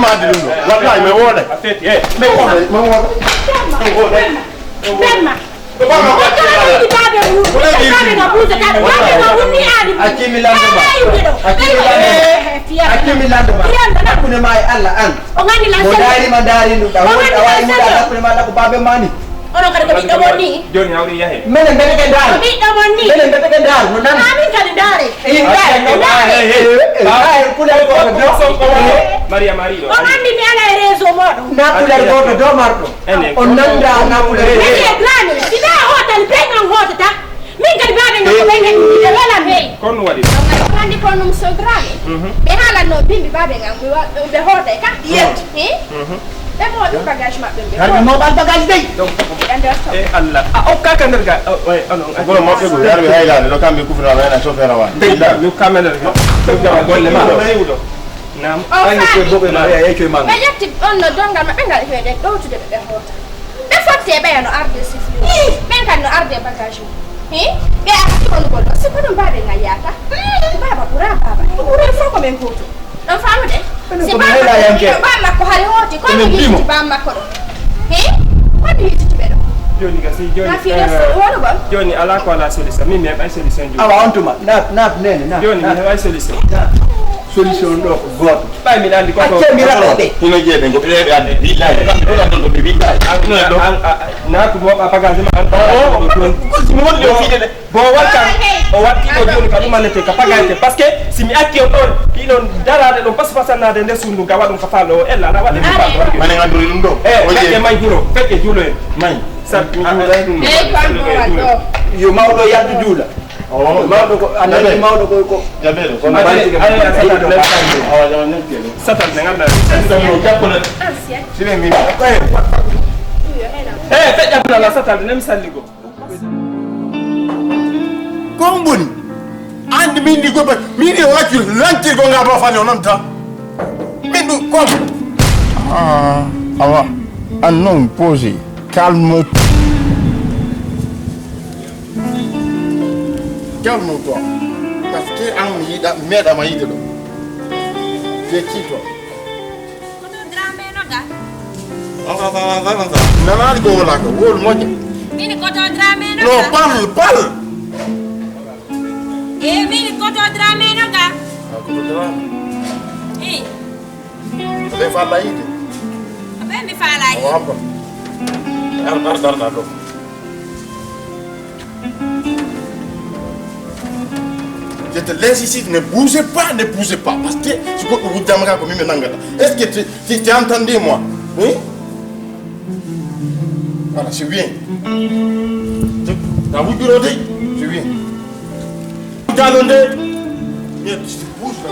maadi ɗum ɗo. Wallahi, mi wooday. A feeti, eh. Mi wooday, mi wooday. Mi wooday. Bemma. Bemma. Baabe mum. Baabe mum. Baabe mum. Baabe mum. Baabe mum. Acci mi lanndo ma. Acci mi lanndo ma. Acci mi lanndo ma. Hakkunde ma e Allah an. O nganndi lan. Mo ndaari ma ndaari ɗum. Ɗa woni a waawi muɗa hakkunde ma ɗa ko baabe ma ni. Onon kadi ko ɓiɗɗo mon ni. Jooni hawri yahe. Menen mbeteke ndaar. Ko ɓiɗɗo mon ni. Menen mbeteke ndaar. No nan. Amin kadi ndaare. Ndaare. Ndaare. Ndaare. Kulal gooto do. Maria Maria. O anndi mi ala e réseau mooɗon. Na kulal gooto do marɗo. On nanda na kulal. Mene e Dramé. Si ɓe hootani ɓen an hootata. Min kadi baaɓe ngam ko ɓen hen ɓe welan ɓe. Kono waɗi. Anndi ko num so Dramé. Ɓe haalanno bimbi baaɓe ngam ɓe hootay ka. Yet. Ɓe moɗi bagage maɓɓe ɓe. Har ɓe moɓal bagage dey. E Allah. A okka ka nder ga. Kono moɓɓe ko yarɓe haylaade ɗo kamɓe kufra wayna chauffeur wa. Dey mi kamɓe nder ga. Ɗo jama golle ma. Nam. Ay ko bobe ma ya yake man. Ɓe ƴetti on no dongal maɓɓe ngal heede ɗowtude ɓe ɓe hoota. Ɓe fotte ɓeya no arde sifli. Ɓen kan no arde bagage mum. Hi? Ɓe arti on gol si ko ɗum baaɓe ngal yaata. Baaba ɓura baaba. Ɓura fof ko men gooto. Ɗon faamude? Si baa makko hari hooti, ko mi yejjiti baa makko ɗo? He? Ko mi yejjiti ɓe ɗo? Jooni ga si jooni. Na fi ɗo wonugol? Jooni alaa ko alaa solution. Min mi heɓay solution jooni. Awa on tuma, naat, naat nene, naat. Jooni mi heɓay solution. Solution ɗo ko gooto. Ɓay miɗa anndi ko ko. Acce mi raɗoɓe. Hino jeeɓe ngo ɓe ɓe addi. Billahi. Kamɓe ɗo ɗon ɗo ɓe billahi. An, an, an, na ko mo ɓa bagage ma an. Ko si mi woni ɗo fiide de. Bon, o waɗi kam, o waɗti ɗo jooni ka ɗum annete, ka pagayte. Parce que si mi acci on ɗon, ɗiɗon daraade ɗon, pas pasannaade nder suudu, gawa ɗum ka faalo o, ella, ala waɗde ɗum faalo. Mane ngaddori ɗum ɗo? Eh, feƴƴe may huro, feƴƴe juulo en. May. Sa-, mi juulay ɗum ɗo. Yo mawɗo yaltu juula. Mawɗo ko, a nani mawɗo ko, ko. Jaɓeɗo, kono. Ade, ade, a satat le. Awa, jawa, nen kelo. Satat le, nganndaa. Satat le, jappale. Sile min. Eh, feƴƴa la satat le, nem salli ko. Ko on boni? An min ni gobe, min ni waccu lantirgo nga ba fani onon ta. Min du kom. Ah, awa. An non posé. Calme. Calme-toi. Parce que an mi yiɗa, mi meeɗa ma yiide ɗo. Je qui toi? Koto Dramé no ga? Nanaani ko wala ko, wol moƴƴa. Mini koto Dramé no ga? Non, parle, parle. E mini koto Dramé no ga? Ah, koto Dramé. Eh. Ɓe faala yiide. Ɓe mi faala yiide. O abba. Dar, dar, dar, dar, ɗo. Je te laisse ici, ne bougez pas, ne bougez pas. Parce que si goɗɗo wujjama ka ko min mi nangata. Est-ce que tu, tu, tu as entendu moi? Hein? Voilà, c'est bien. Tu, ta wujjuro de, c'est bien. Wujjalo de. Bien, tu bouges là.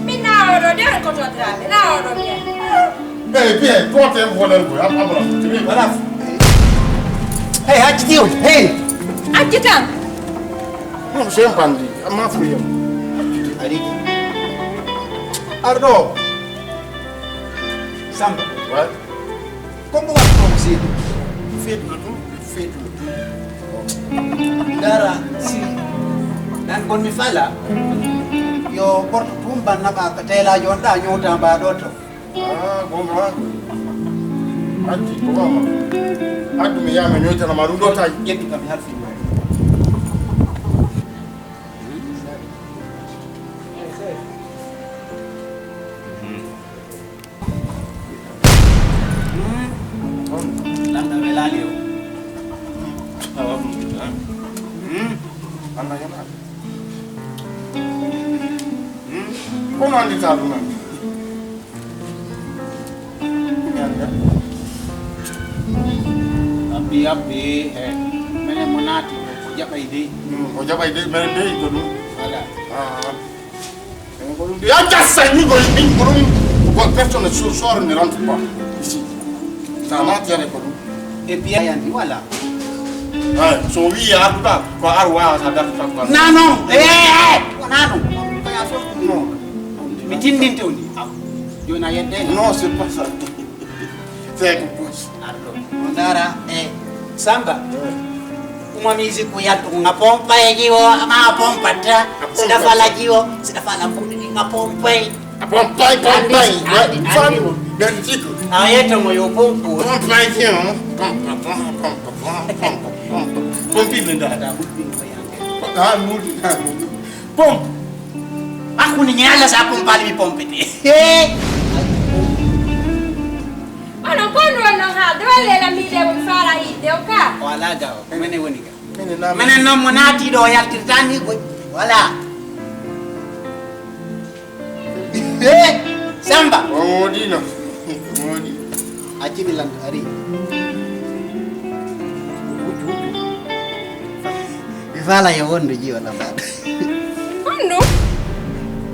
Min na oɗo de on koto Dramé, na oɗo bien. Hey, bien, toi t'es un voleur, quoi. Ab-, abra, tu veux. Voilà. Hey, acci tiyo, hey. Acci tan. Non, c'est un bandit. Ah, ma fouille. Ardo. Samba. Ouais. Ko mo waɗi ɗo ko seeɗi? Feetuno ɗum, feetuno ɗum. Ndara si nan kon mi fala. Yo porte tumba naɓa ka teelaajo on ɗa ñowta mba ɗo to. Ah, gonga ma. Addi ko wama. Addu mi yama ñoytana ma ɗum ɗo taji. Ƴettu kam halfi ma. Lamɗo welaali o. Awa, ɗum, ha? Hmm. Allah yana. Hmm. Kono anndita ɗum nan? Yalla. Abbi, abbi, he. Menen mo naati, o jaɓay dey. Hmm, o jaɓay dey, menen dey ko ɗum. Voilà. Ah. Ya gasa ni ko min ko ɗum ko personne ne sort, sort ne rentre pas ici. Ça m'a tiré ko ɗum. Et puis ayandi wala. Ay, so wi ya arduɗa ko ar wawa sa dartuta ko. Non, non. Eh, eh, non, non. Mi tindinte on. Jona yedde. Non, c'est pas ça. C'est que poche. Arɗo. On dara e Samba. Kuma musique ko yaltu nga pompa e jiwo ma pompa ta. Sida fala jiwo, sida fala pompa nga pompa. A pompa, pompa. Andi, andi, andi. Merci. A yetta mo yo pompo. Pompa jiwo. Pompa, pompa, pompa, pompa, pompa. Pompi men da. Da bulbi ko yande. Ah, mudi, ah, mudi. Pompe. Akuni ñala sa pompali mi pompe te. He. Ono kono ono ha dole la mi de fara ide o ka. Wala ga o. Mene woni ga. Mene na. Mene no mo naati ɗo yaltirta ni ko. Wala. He. Samba. O wodi no. O wodi. Acci mi lan ari. Mi fala yo wondu jiyo na mbaɗa. Honɗum?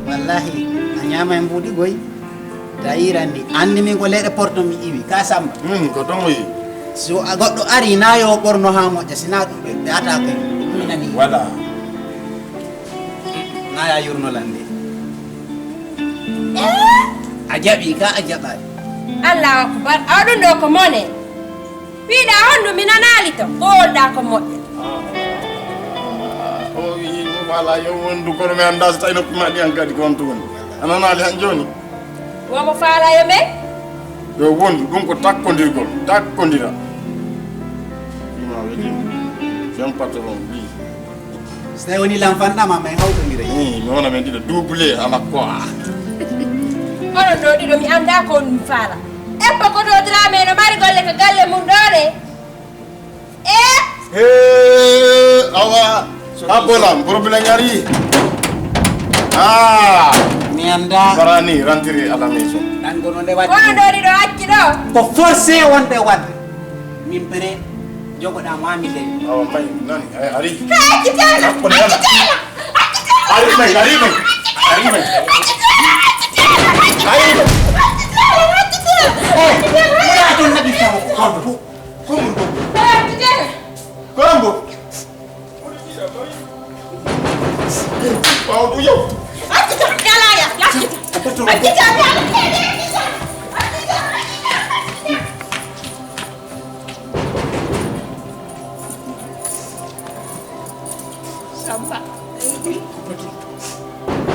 Wallahi, a ñaama e mbuuɗi goy. Tayira ni, anndi min ko leyɗe porto mi iwi, ka Samba. Hmm, ko tomo yi. So a goɗɗo ari, na yo ɓorno haa moƴƴa, si na ɗum ɓe, ɓe ata koy. Ɗum mi nani. Wala. Na ya yurno lande. A jaɓi ka a jaɓaani. Allahu akbar. Awa ɗum ɗo ko mone. Wiɗa honɗum mi nanaali to. Ko wolɗa ko moƴƴa. O wi no Faala yo wondu, kono mi anndaa so tawi noppi ma ɗi an kadi ko honto woni. A nanaali han jooni? Womo faala yo men? Yo wondu, ɗum ko takkondirgol, takkondira. Ima welima. Fen patron, wi. So tawi woni lan fanɗama, men hawtondira. Ii, mi wona men ɗiɗo double ala quoi. Onon ɗo ɗiɗo mi anndaa ko on mi faala. Eppa ko to Dramé no mari golle ka galle mum ɗo de. Eh? Hee, awa. Abbolam, problème ari. Ah. Mi anndaa. Barani, rentrer à la maison. Nan kono nde waɗi. Kono ɗo ɗiɗo acci ɗo. Ko forcé wonde waɗde. Min pere jogoɗa ma mi ley. Awa, may, nani, ay, ari. Ka accitama, accitama, accitama. Ari, may, ari, may. Ari, may. Ari, may. Eh, wala ɗon naɓi tawo ko kambo. Kombo. Kombo. Ɓaawo ɗum yow. Accita, yalaya, laccita. Accita, yalaya. Samba.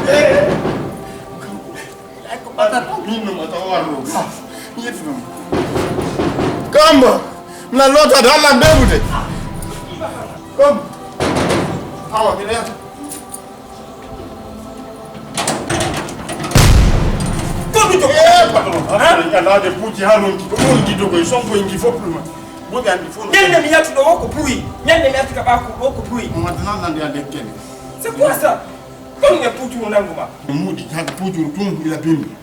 Eh. Min no mata warno. Yefno. Kombo, na lota dalla bebude. Kombo. Awa, mi reyata. Kombo to. Eh, patron. Ha? Ala de puti haronki. Ko on gido ko son ko ingi foplu ma. Bobe andi fo. Ñande mi yatti ɗo o ko puyi. Ñande mi yatti ka ɓaaku o ko puyi. Mo wata nan nan ya de kene. C'est quoi ça? Kono e pucuru nangu ma. Muudi hade pucuru tun ila bimbi.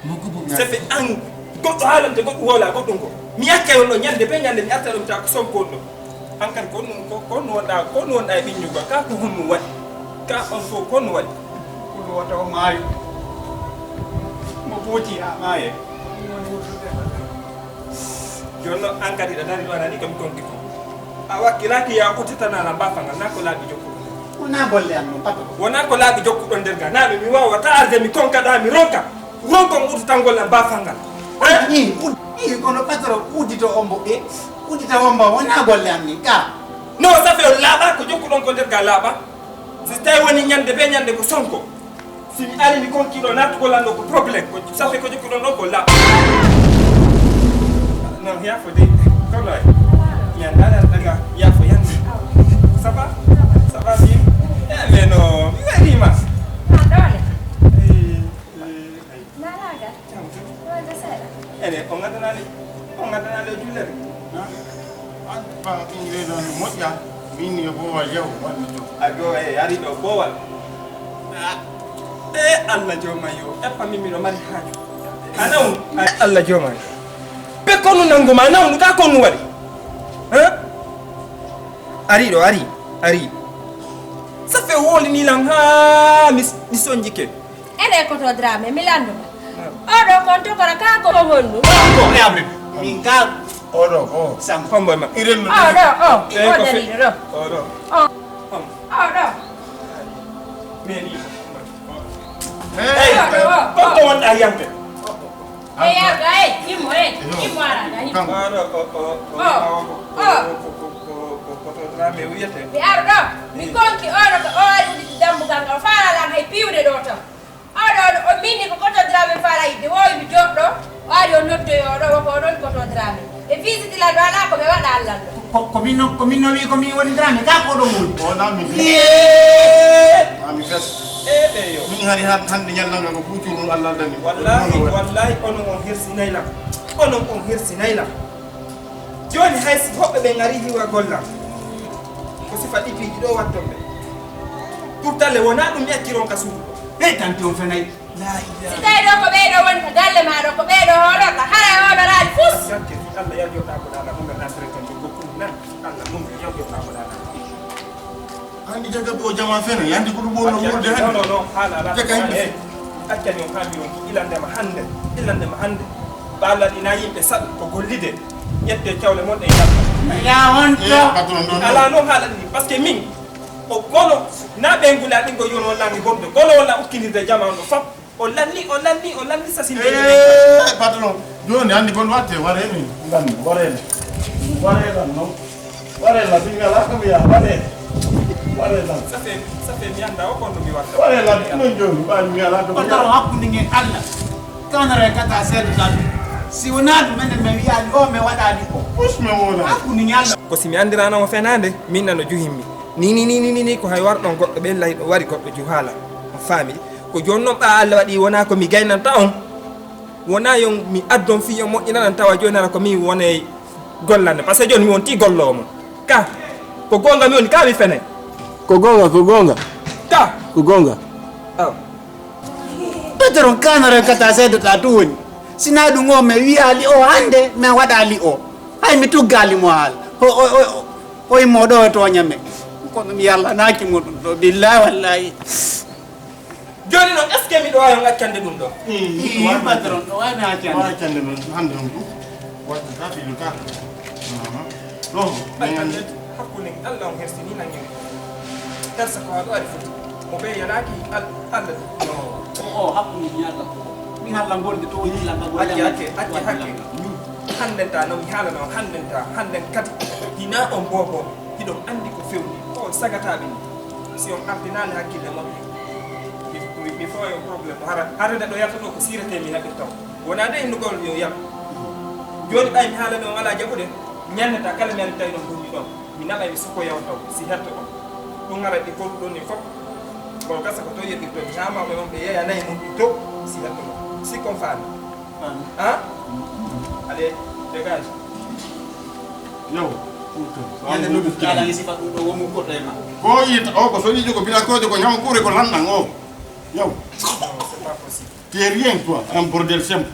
Mo gubu. Ça fait an goɗɗo haalante goɗɗo woola goɗɗum ko. Mi yakka on ɗo ñande be ñande mi arta ɗum ta ko son ko ɗo. An kan ko ɗum ko ko no wonɗa ko no wonɗa e ɓiññugo ka ko honno waɗi. Ka on fof ko no waɗi. Ko ɗo wata o maayo. Mo booti ha maaye. Jonno an kadi ɗa dari ɗo anani ko mi konki ko. A wakkilaaki ya utitana la mbafa ngal na ko laaɓi jokkuɗo. Wona golle am non patron. Wona ko laaɓi jokkuɗo nder ga. Naɓe mi wawata arde mi konkaɗa mi ronka. Ronkon utitangol am mbafa ngal. Eh? Ni, ud-, ni kono patron udito ombo e udita omba wona golle am ni ka. No safe on laaɓa ko jokkuɗon ko nder ga laaɓa. Si tawi woni ñande be ñande ko sonko. Si mi ari mi konki ɗo nattugol an ɗo ko problème ko safe ko jokkuɗon ɗo ko laaɓa. Non, yaafo de. Kono ay. Ñande ala daga yaafo yande. Ça va? Ça va bien? Eh, mais non, mi welima. Nalaagal. Jam tan. Wonde seeɗa. Ene, on ngadanaali, on ngadanaali o jullere. An ba ɓinngel noon moƴƴa, min e boowal yaw wonde to. A ɗo e ari ɗo boowal. Ah, e Allah jooma yo, eppa min miɗo mari haaju. A nawnu, ay Allah jooma yo. Be konu nanngu ma, nawnu ka konu waɗi. Hein? Ari ɗo, ari, ari. Ça fait wowlini lan haa mi, mi sonjike. Ene ko to Dramé, mi lanndo ma. Oɗo kon tokora ka ko honɗum? Ko e amen. Min ka oɗo ko. Sam. Hombo ma. Iren no. Oɗo, o. Eh, o ko fe-, dariɗo ɗo. Oɗo. O. Hom. Oɗo. Meni. Hey, oɗo, o, kon o. Ko wonɗa yamde? E yarga, e, yimmo, e, yimmo ara, da, yimmo. Oɗo, o, o, o, o, o, o, o, o, ko to Dramé wiyete. Mi ara ɗo, mi konki oɗo ko o ari udditi dambugal ngal, o faala lan hay piwde ɗo tan. Oɗo, oɗo, o minni ko Koto Dramé faala yidde, woowi mi jooɗɗo, o ari o noddoyi oɗo, woko oɗon Koto Dramé. Ɓe visiti lan ɗo, alaa ko ɓe waɗa lan ɗo. Ko, ko min no, ko min no wi ko min woni Dramé, ka ko ɗo woni. O na min. Yee! Ma mi fes. E ɓe yo. Min hari han-, hannde ñallan ɗo ko kuccuru Allah dani. Wallahi, wallahi, onon on hersinay lan. Onon on hersinay lan. Jooni hay si hoɓɓe ɓe ngari hiwa golla. Ko sifa ɗiɗiiji ɗo watton ɓe. Pour talle wonaa ɗum mi acciron ka suudu ɗo. Ɓe tanti on fenay. La ilaha. Si tawi ɗo ko ɓee ɗo woni ko galle ma ɗo, ko ɓee ɗo hoororɗa, hara e hoororaali fus. Gante fi Allah yaw joɗɗa ko ɗaɗa mo ngal entretien ko gokkuɗum nan. Allah mum yaw joɗɗa ko ɗaɗa. Anndi jaga ɗo jama fene, yandi ko ɗum wonno wuurde hannde. Non, non, non, haala alaa. Jaga yimɓe. Eh, accani on haa mi ronki ilandema hannde, ilandema hannde. Baalal ina yimɓe saɗu ko gollide, ƴette cawle mon ɗe njaɓɓa. Ya on to. Eh, patron ɗon. Alaa noon haalani ɗi, parce que min, o kono, na ɓe ngula ɗin ko yono langi bonde, kono walla ukkinirde jama on ɗo fop. O lanni, o lanni, o lanni sasinde. Eh, patron, jooni anndi kon watte, ware min, lan, ware lan. Ware lan, non. Ware lan, min ngala ko mi yaa, ware. Waɗe lan. Ça fait, ça fait mi anndaa o kon no mi watta. Waɗe lan, non jooni, ɓaali mi alaa to. Patron, hakkunde ngen Allah. Kanara e kata seedo tan. Si wonaa ɗum, menen mi wiyaali o, mi waɗaali o. Pus mi wona. Hakkunde ngen Allah. Ko si mi anndiraano mo fenaande, min nano juhimmi. Ni, ni, ni, ni, ni, ni, ko hay war ɗon goɗɗo ɓen lay ɗo wari goɗɗo juhaala. On faami? Ko jooni non ɓaa Allah waɗi wonaa ko mi gaynanta on. Wonaa yon mi addon fii on moƴƴinanan tawa jooni hara ko min wonay gollande. Parce que jooni mi wontii golloowo mon. Ka, ko goonga mi woni, ka mi fenay. Ko goonga, ko goonga. Ka. Ko goonga. Aw. Patron, kanara kata seedo ta tu woni. Sinaa ɗum o, mi wiyaali o hannde, mi waɗaali o. Hay mi tuggaali mo haala. O, o, o, o, o immo ɗo o tooña mi. Kono mi yallanaaki mo ɗum ɗo, billahi wallahi. Jooni non, est-ce que miɗo waawi on accande ɗum ɗo? Ii, patron, ɗo waawi accande. Waawi accande non, hannde on ɗum. Wadde ka fiilu ka. Aha. Ɗo, men anndi. Hakkunde Allah on hersini nangini. Hersa ko haa ɗo ari foti. Mo ɓe yanaaki Al-, Allah ɗum. No. O, o, hakkunde mi Allah ko. Mi Allah ngolde to woni Allah ngolde. Acce, acce, acce hakke. Hannden ta non, mi haalana on hannden ta, hannden kadi. Hinaa on boobo, hiɗon anndi ko fewni. Ko on sagataaɓe ni. Si on ardinaali hakkille mon, mi, mi, mi fooyo problème. Hara, hara neɗɗo yalta ɗo ko siirete mi naɓirta on. Wonaa de innugol yo yal. Jooni ɓay mi haalani on alaa jaɓude, ñannata kala mi ari tawi ɗon bonni ɗon. Mi naɓay mi sukkoya on taw, si hetto on. Ɗum hara ɗi kolu ɗon ni fof. Kono gasa ko to yeɗɗirto mi haa mawɓe mon ɓe yeeya nayi mum ɗi to, si hetto on. Si kon faami. Faami. Hein? Allez, dégage. Yow. Ñande no ɗum kaala mi sifa ɗum ɗo womu koto e ma. Ko yita o ko soñi jogo bila ko jogo ñaw kure ko lanɗan o. Yow. Non, c'est pas possible. T'es rien toi, un bordel simple.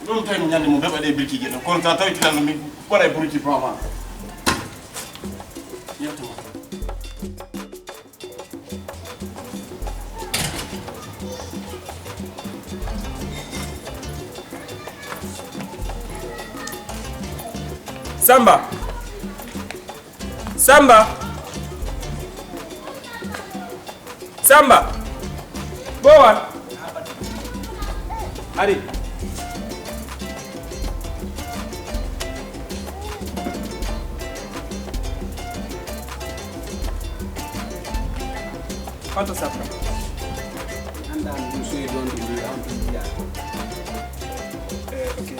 Ɗum tawi mo ñande mum heɓa ɗe birkiji ɗo. Kono sa tawi tinanno mi waɗa e bruji pama. Yetto. Samba. Samba. Samba. Bowan. Ari. Hoto sappo. Anndaa ɗum soyi ɗon ɗo mbiya on ɗum mbiya. Eh, ok.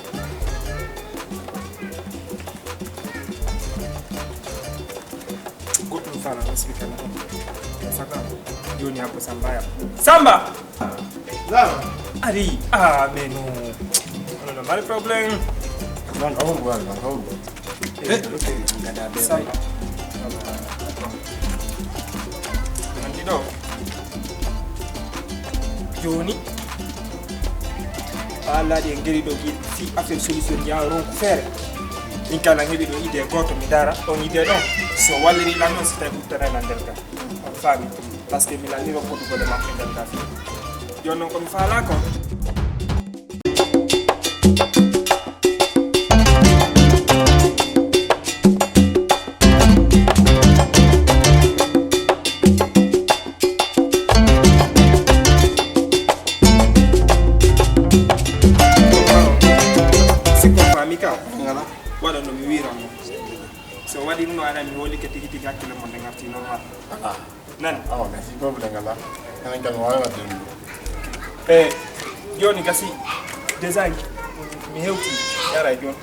Goɗɗum fala explique na. Saka. Joni hakko Samba ya. Samba! Samba! Ari, ah, mais non. On a mal problème. Non, non, on va, on va. Eh, ok. Samba. Anndi ɗo. Jooni. Ɓa laaɗi en ngari ɗo gi fi affaire solution yaa ronku feere. Min kala heɓi ɗo idée gooto mi dara ɗon idée ɗon. So walliri lan noon si tawi ɓurtana lan nder ga. On faami. Parce que mi lanni ronkude gole makko e nder ga fi. Jooni noon ko mi faalaa ko. Sikko faami ka. Ngala. Waɗa no mi wiiran mo. So waɗi ɗum no aɗa mi hoolike tigi tigi hakkille mon nde ngarti normal. Nani? Awa, merci beaucoup, Dangala. Enen kam, mi waawi waɗde ɗum. E jooni gasi, déjà mi hewti, yara e jooni.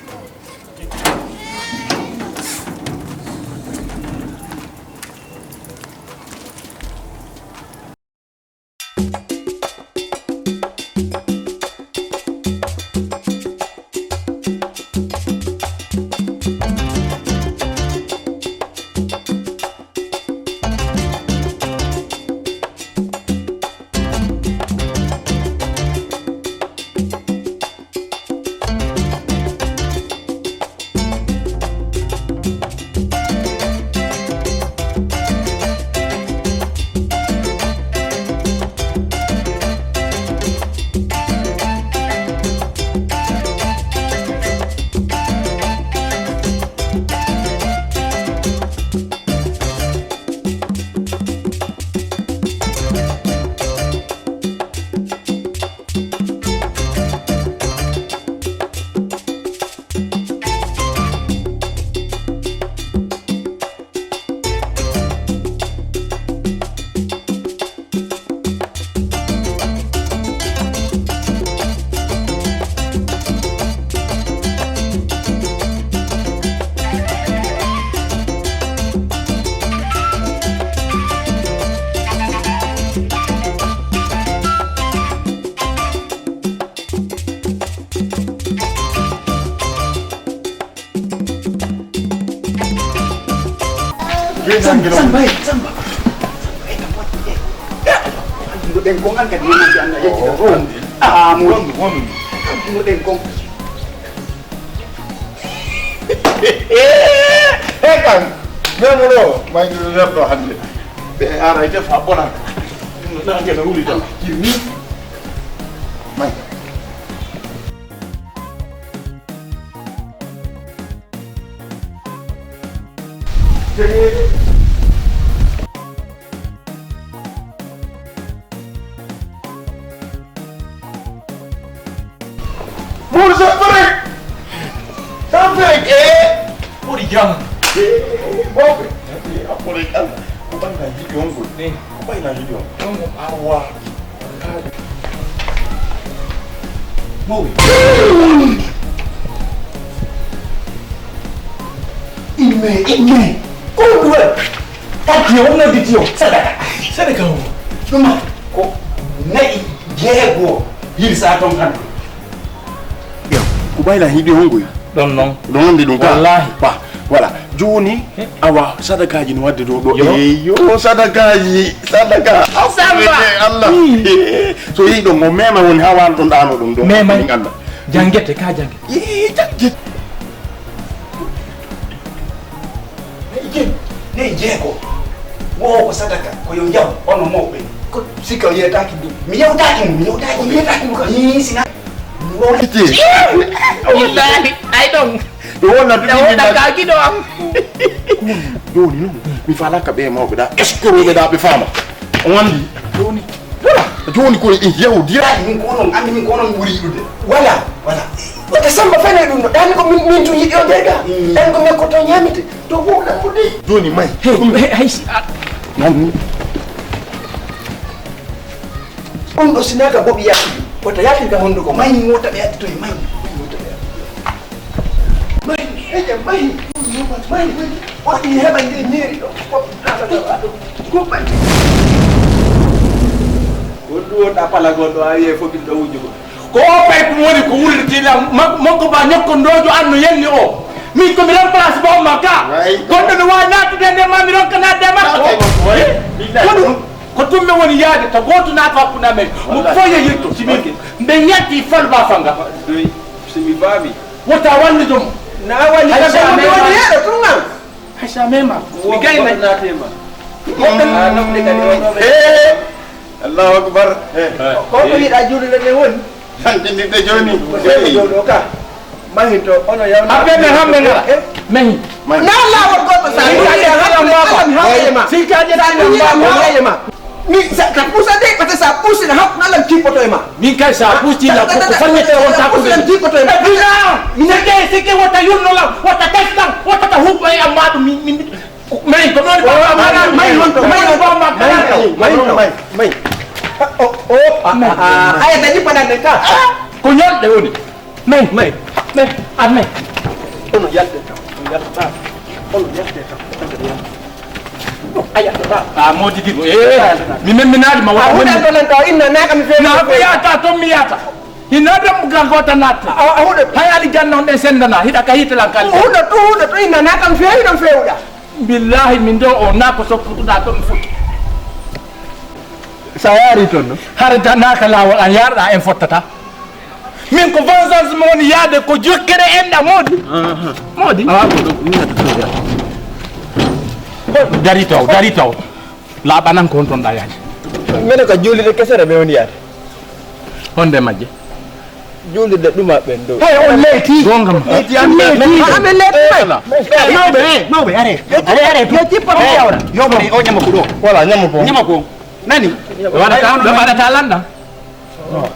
Samba, Samba, hey, Samba. Hey, Samba, hey. Alɗuɗen kon an kadi, yonande Allah, yettiɗo ko wonde. Ah, mo wonde, wonde. Alɗuɗen kon. Hey, kan. Memo ɗo, mayde ɗo werɗo hande. Ɓe ara e defa bona. Nange no wuli tan. Kirni. May. Mawɗo Safare! Safare! Eh! Ɓuri jam. Eh, mawɓe. Eh, a ɓuri kala. Ko ɓanna yiɗi on gol. Eh. Ko ɓayna yiɗi on. Ɗum ko awa. Mawɓe. Imme, imme. Ko ɗum waɗi? Kadi o nodditi o sadaka. Sadaka o. Ɗum ko na'i jeego hirsa toon hannde. Yo, ko ɓayla hiɗi hongoy? Ɗon noon. Ɗon anndi ɗum ka? Wallaahi. Ba, voilà. Jooni, awa, sadakaaji no waɗde ɗo, ɗo. Yo. Eyo, sadakaaji, sadaka. Samba! Eh, Allah. Hmm. So yii ɗon, mo mema woni haa wano ɗon ɗaano ɗum ɗo. Mema. Min Allah. Janngete, ka jannge. Eh, janngete. Nayi jeego, nayi jeego. Wo ko sadaka, ko yo jaw, ono mawɓe. Ko sikka o yeytaaki ɗum. Mi yewtaaki mo, mi yewtaaki mo. Yewtaaki mo kam. Ii, sina. Mi wowliti. Wallaahi, ay ɗon. Ɗo wonna ɗum. Ɗo wonna ka giɗo am. Jooni noon, mi faalaaka ɓe mawɓe ɗa. Est-ce que rewɓe ɗa ɓe faama? On anndi? Jooni. Voilà. Jooni ko e yewdira. Min ko onon, anndi min ko onon ɓuri yiɗude. Voilà, voilà. Wata Samba fene ɗum ɗo. Ɗani ko min, min tun yiɗi o jeega. Mm. Ɗani ko min ko to ñaamete. To wowla ko dey. Jooni may. Hey, hey, hay si a- Nan ni. On ɗo sinaka boɓi yaati. Wata yaati ka honduko. May wota ɓe yaati to e may. May wota ɓe yaati. Mahi, eƴe mahi, mahi, mahi. On ɗi heɓa nde ñeeri ɗo. Ko ɗum ɗo. Ko ɗum wonɗa palagol ɗo, a wi'e fof ɓiɗɗo wujjugo. Ko o pay ɗum woni ko wurirtiiɗa, ma-, makko ba ñokkondoojo an no yenni o. Min ko mi remplace ba on ma ka. Way. Gonɗo no waawi naatude nde ma mi ronka naatde e makko. Naatde e makko, way. Eh? Billahi. Ko ɗum, ko ɗum mi woni yaade to gooto naata hakkunde amen. Mo wallahi. Fof yehirto, si min, ok, mbe yalti fal ba fanga. Doy, si mi faami. Wota wallido mo. Na walli. Hay kadi sa woni mema. Woni yeɗo tun nan. Hay sa mema. Wo-, mi gayna. Woto naate ma. Woto. Ah, nokku de kadi o ɗo ɓe. Eh, Allahu Akbar. Eh. Ko ko yiɗa juulde nde woni? Tan ɗinɗinde jooni. Ko sey ko jooɗo ka. Mahinto, ono yawna. Abbe men hambe ngara. Eh? Mahi. Mahi. Na lawol goɗɗo sa. Mahi. Mahi. Mahi. Mahi. Mahi. Mahi. Mahi. Mahi. Mahi. Mahi. Mahi. Mahi. Mahi. Min sa, ka pusa de, parce que sa pusi na hakku na lam kipoto e ma. Min kay sa pusi la ko fanni te on ta ko lam kipoto e ma. Bila, min ke se ke wata yulno la, wata testan, wata ta hubba e amma dum min, min, min ko non ba ma, mai non, mai non, mai non, mai. Oh, oh, ah, ah, ah, ay ta di panan de ka. Ko nyol de woni. Mai, mai, mai, an mai. Ono yalde kam, ono yalde kam, ono yalde kam, ono yalde. No, a yalde ba. Ah, modi digo, eh, mi memminaali ma. A huɗa ɗo nan ɗo, inna naaka mi feewi. Na ko yaata, toon mi yaata. Ina ɗon buga goota natta. A, a huɗa. Hay ali janna on ɗen sendana, hiɗa ka hiite lan kali. Huɗa to, huɗa to, inna naaka mi feewi, ɗon feewuɗa. Billahi, min ɗo o na ko soppuɗa ɗon fuɗi. Sa yaari toon no? Hare da naaka laawol an yaarɗa en fottata. Min ko vengeance mo woni yaade ko jokkere enɗa moodi. Aha. Moodi. Awa ko ɗo mi yata to ya. Dari taw, dari taw. Laaɓanan ko honton ɗa yaade. Mene ko juulirde kesere mi woni yaade. Honde majje? Juulirde ɗuma ɓen ɗo. Hey, on leeti. Gonga ma. Leeti an. Leeti. Ma amen leeti. Mawɓe, hey, mawɓe, are. Are, are. Yo tippa ko yawra. Yo bari o ñama ko ɗo. Wala ñama ko. Ñama ko. Nani? Ɓe waɗata, ɓe waɗata lanɗa.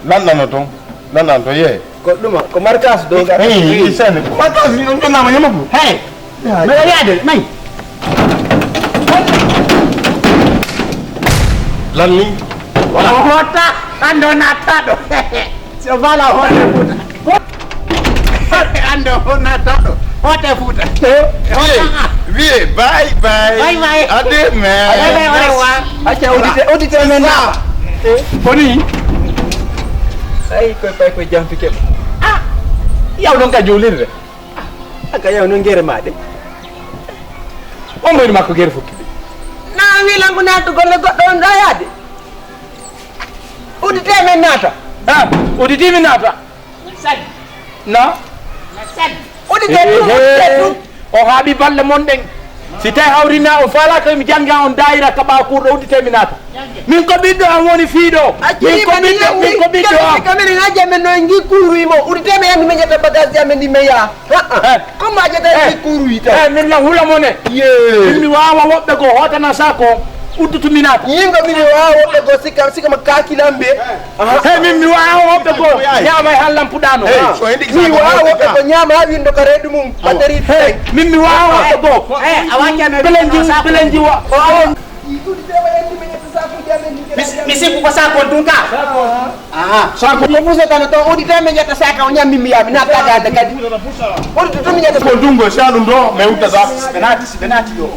Lanɗano toon. Lanɗano toon, yee. Ko ɗuma, ko markas dow ngal. Eyi, eyi, sene. Markas ni ɗum ƴonnama ñama ko. Hey! Mbeɗa yaade, nayi. Lanni. Voilà. O hoota, an ɗo nattaɗo. So bala hoota. Ande o naataɗo. Hote Fuuta. Wiye, wiye, bye, bye. Bye, bye. Ade, man. Bye, bye, au revoir. Acca, auditeur, auditeur men na. Ko ni? Ay, koy, pay, koy, jampi keɓa. Ah, yaw ɗon ka juulirde. Ah, ka yaw non gere ma de. On mbayri makko gere fukki. An wilan ko naatugol no goɗɗo on ɗo yaade. Uddite men naata. Ah, udditi mi naata. Na? Uddite ɗum, uddite ɗum. O haaɓi balle mon ɗen. Si tawi hawrina o faala ko mi jannga on daayira ka ɓaawo kurɗo, uddite mi naata. Min ko ɓiɗɗo am woni fii ɗo. Min ko ɓiɗɗo, min ko ɓiɗɗo am. Kamere ngaji amen no en ngi kuuru imo. Uddite men yandi men ƴetta bagage amen ɗi men yaa. Comme a ƴetta en ngi kuuru yi taw. Eh, min lan hula mo ne. Min mi waawa woɓɓe goo hootana saako. Uddutu mi naata. Yingo min mi waawa woɓɓe goo sika, sika ma kaakilan ɓe. Hey, min mi waawa woɓɓe goo ñaama e hallan puɗaano. Mi waawa woɓɓe goo ñaama haa windo ka reedu mum. Batterie. Hey, min mi waawa woɓɓe goo. Belenji, belenji wa. Mi, mi sikku ko saako on tun ka. Aha. Saako. Ko buso tan to udi tan mi ƴetta saaka o ñammi mi yaa mi naata daade kadi. Udi to mi ƴetta. Ko dungo sa ɗum ɗo, mi utta sa. Ɓe naati, ɓe naati ɗo.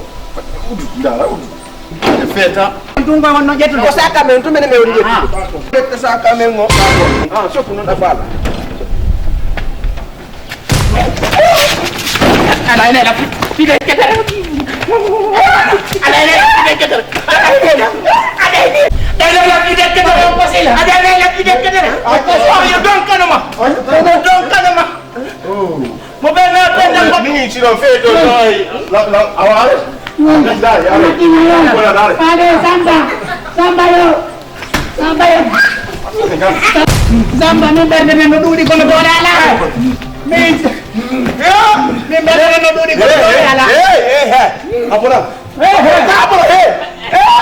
Udu, ndara, udu. E feeta. Ɗum ɗo wonno ƴettude. O saaka men, tumene men woni ƴettude. Ƴetta saaka men o. Ah, sokku noon a faala. Aɗa ene la pide ketere. Aɗa ene la pide ketere. Aɗa ene la pide ketere. Aɗa ene la pide ketere. Aɗa ene la pide ketere. Aɗa ene la pide ketere. Mo ɓe na ɓe na ko. Ni si ɗo feeto noy. La, la, awa, ale. Dai, ale. Wala dai. Ale, Samba. Samba yo. Samba yo. Samba, min ɓernde men no ɗuuɗi kono doole alaa. Min, min ɓernde men no ɗuuɗi kono doole alaa. Hey, hey, hey. Abula. Hey, hey. Abula, hey. Hey.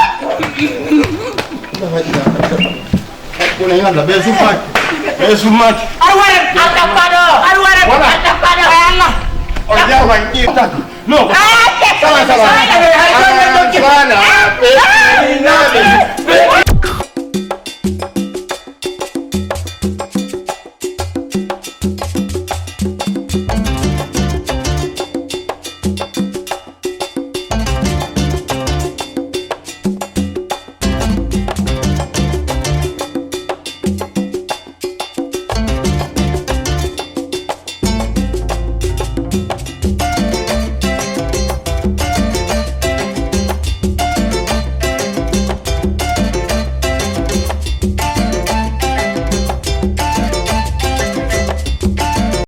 Kono yalla ɓe summaaki. Ɓe summaaki. Aɗa wara, aɗa tappaɗo. Aɗa wara, aɗa tappaɗo. Ay Allah. O jawa ni taki. No. Sala, sala. Sala.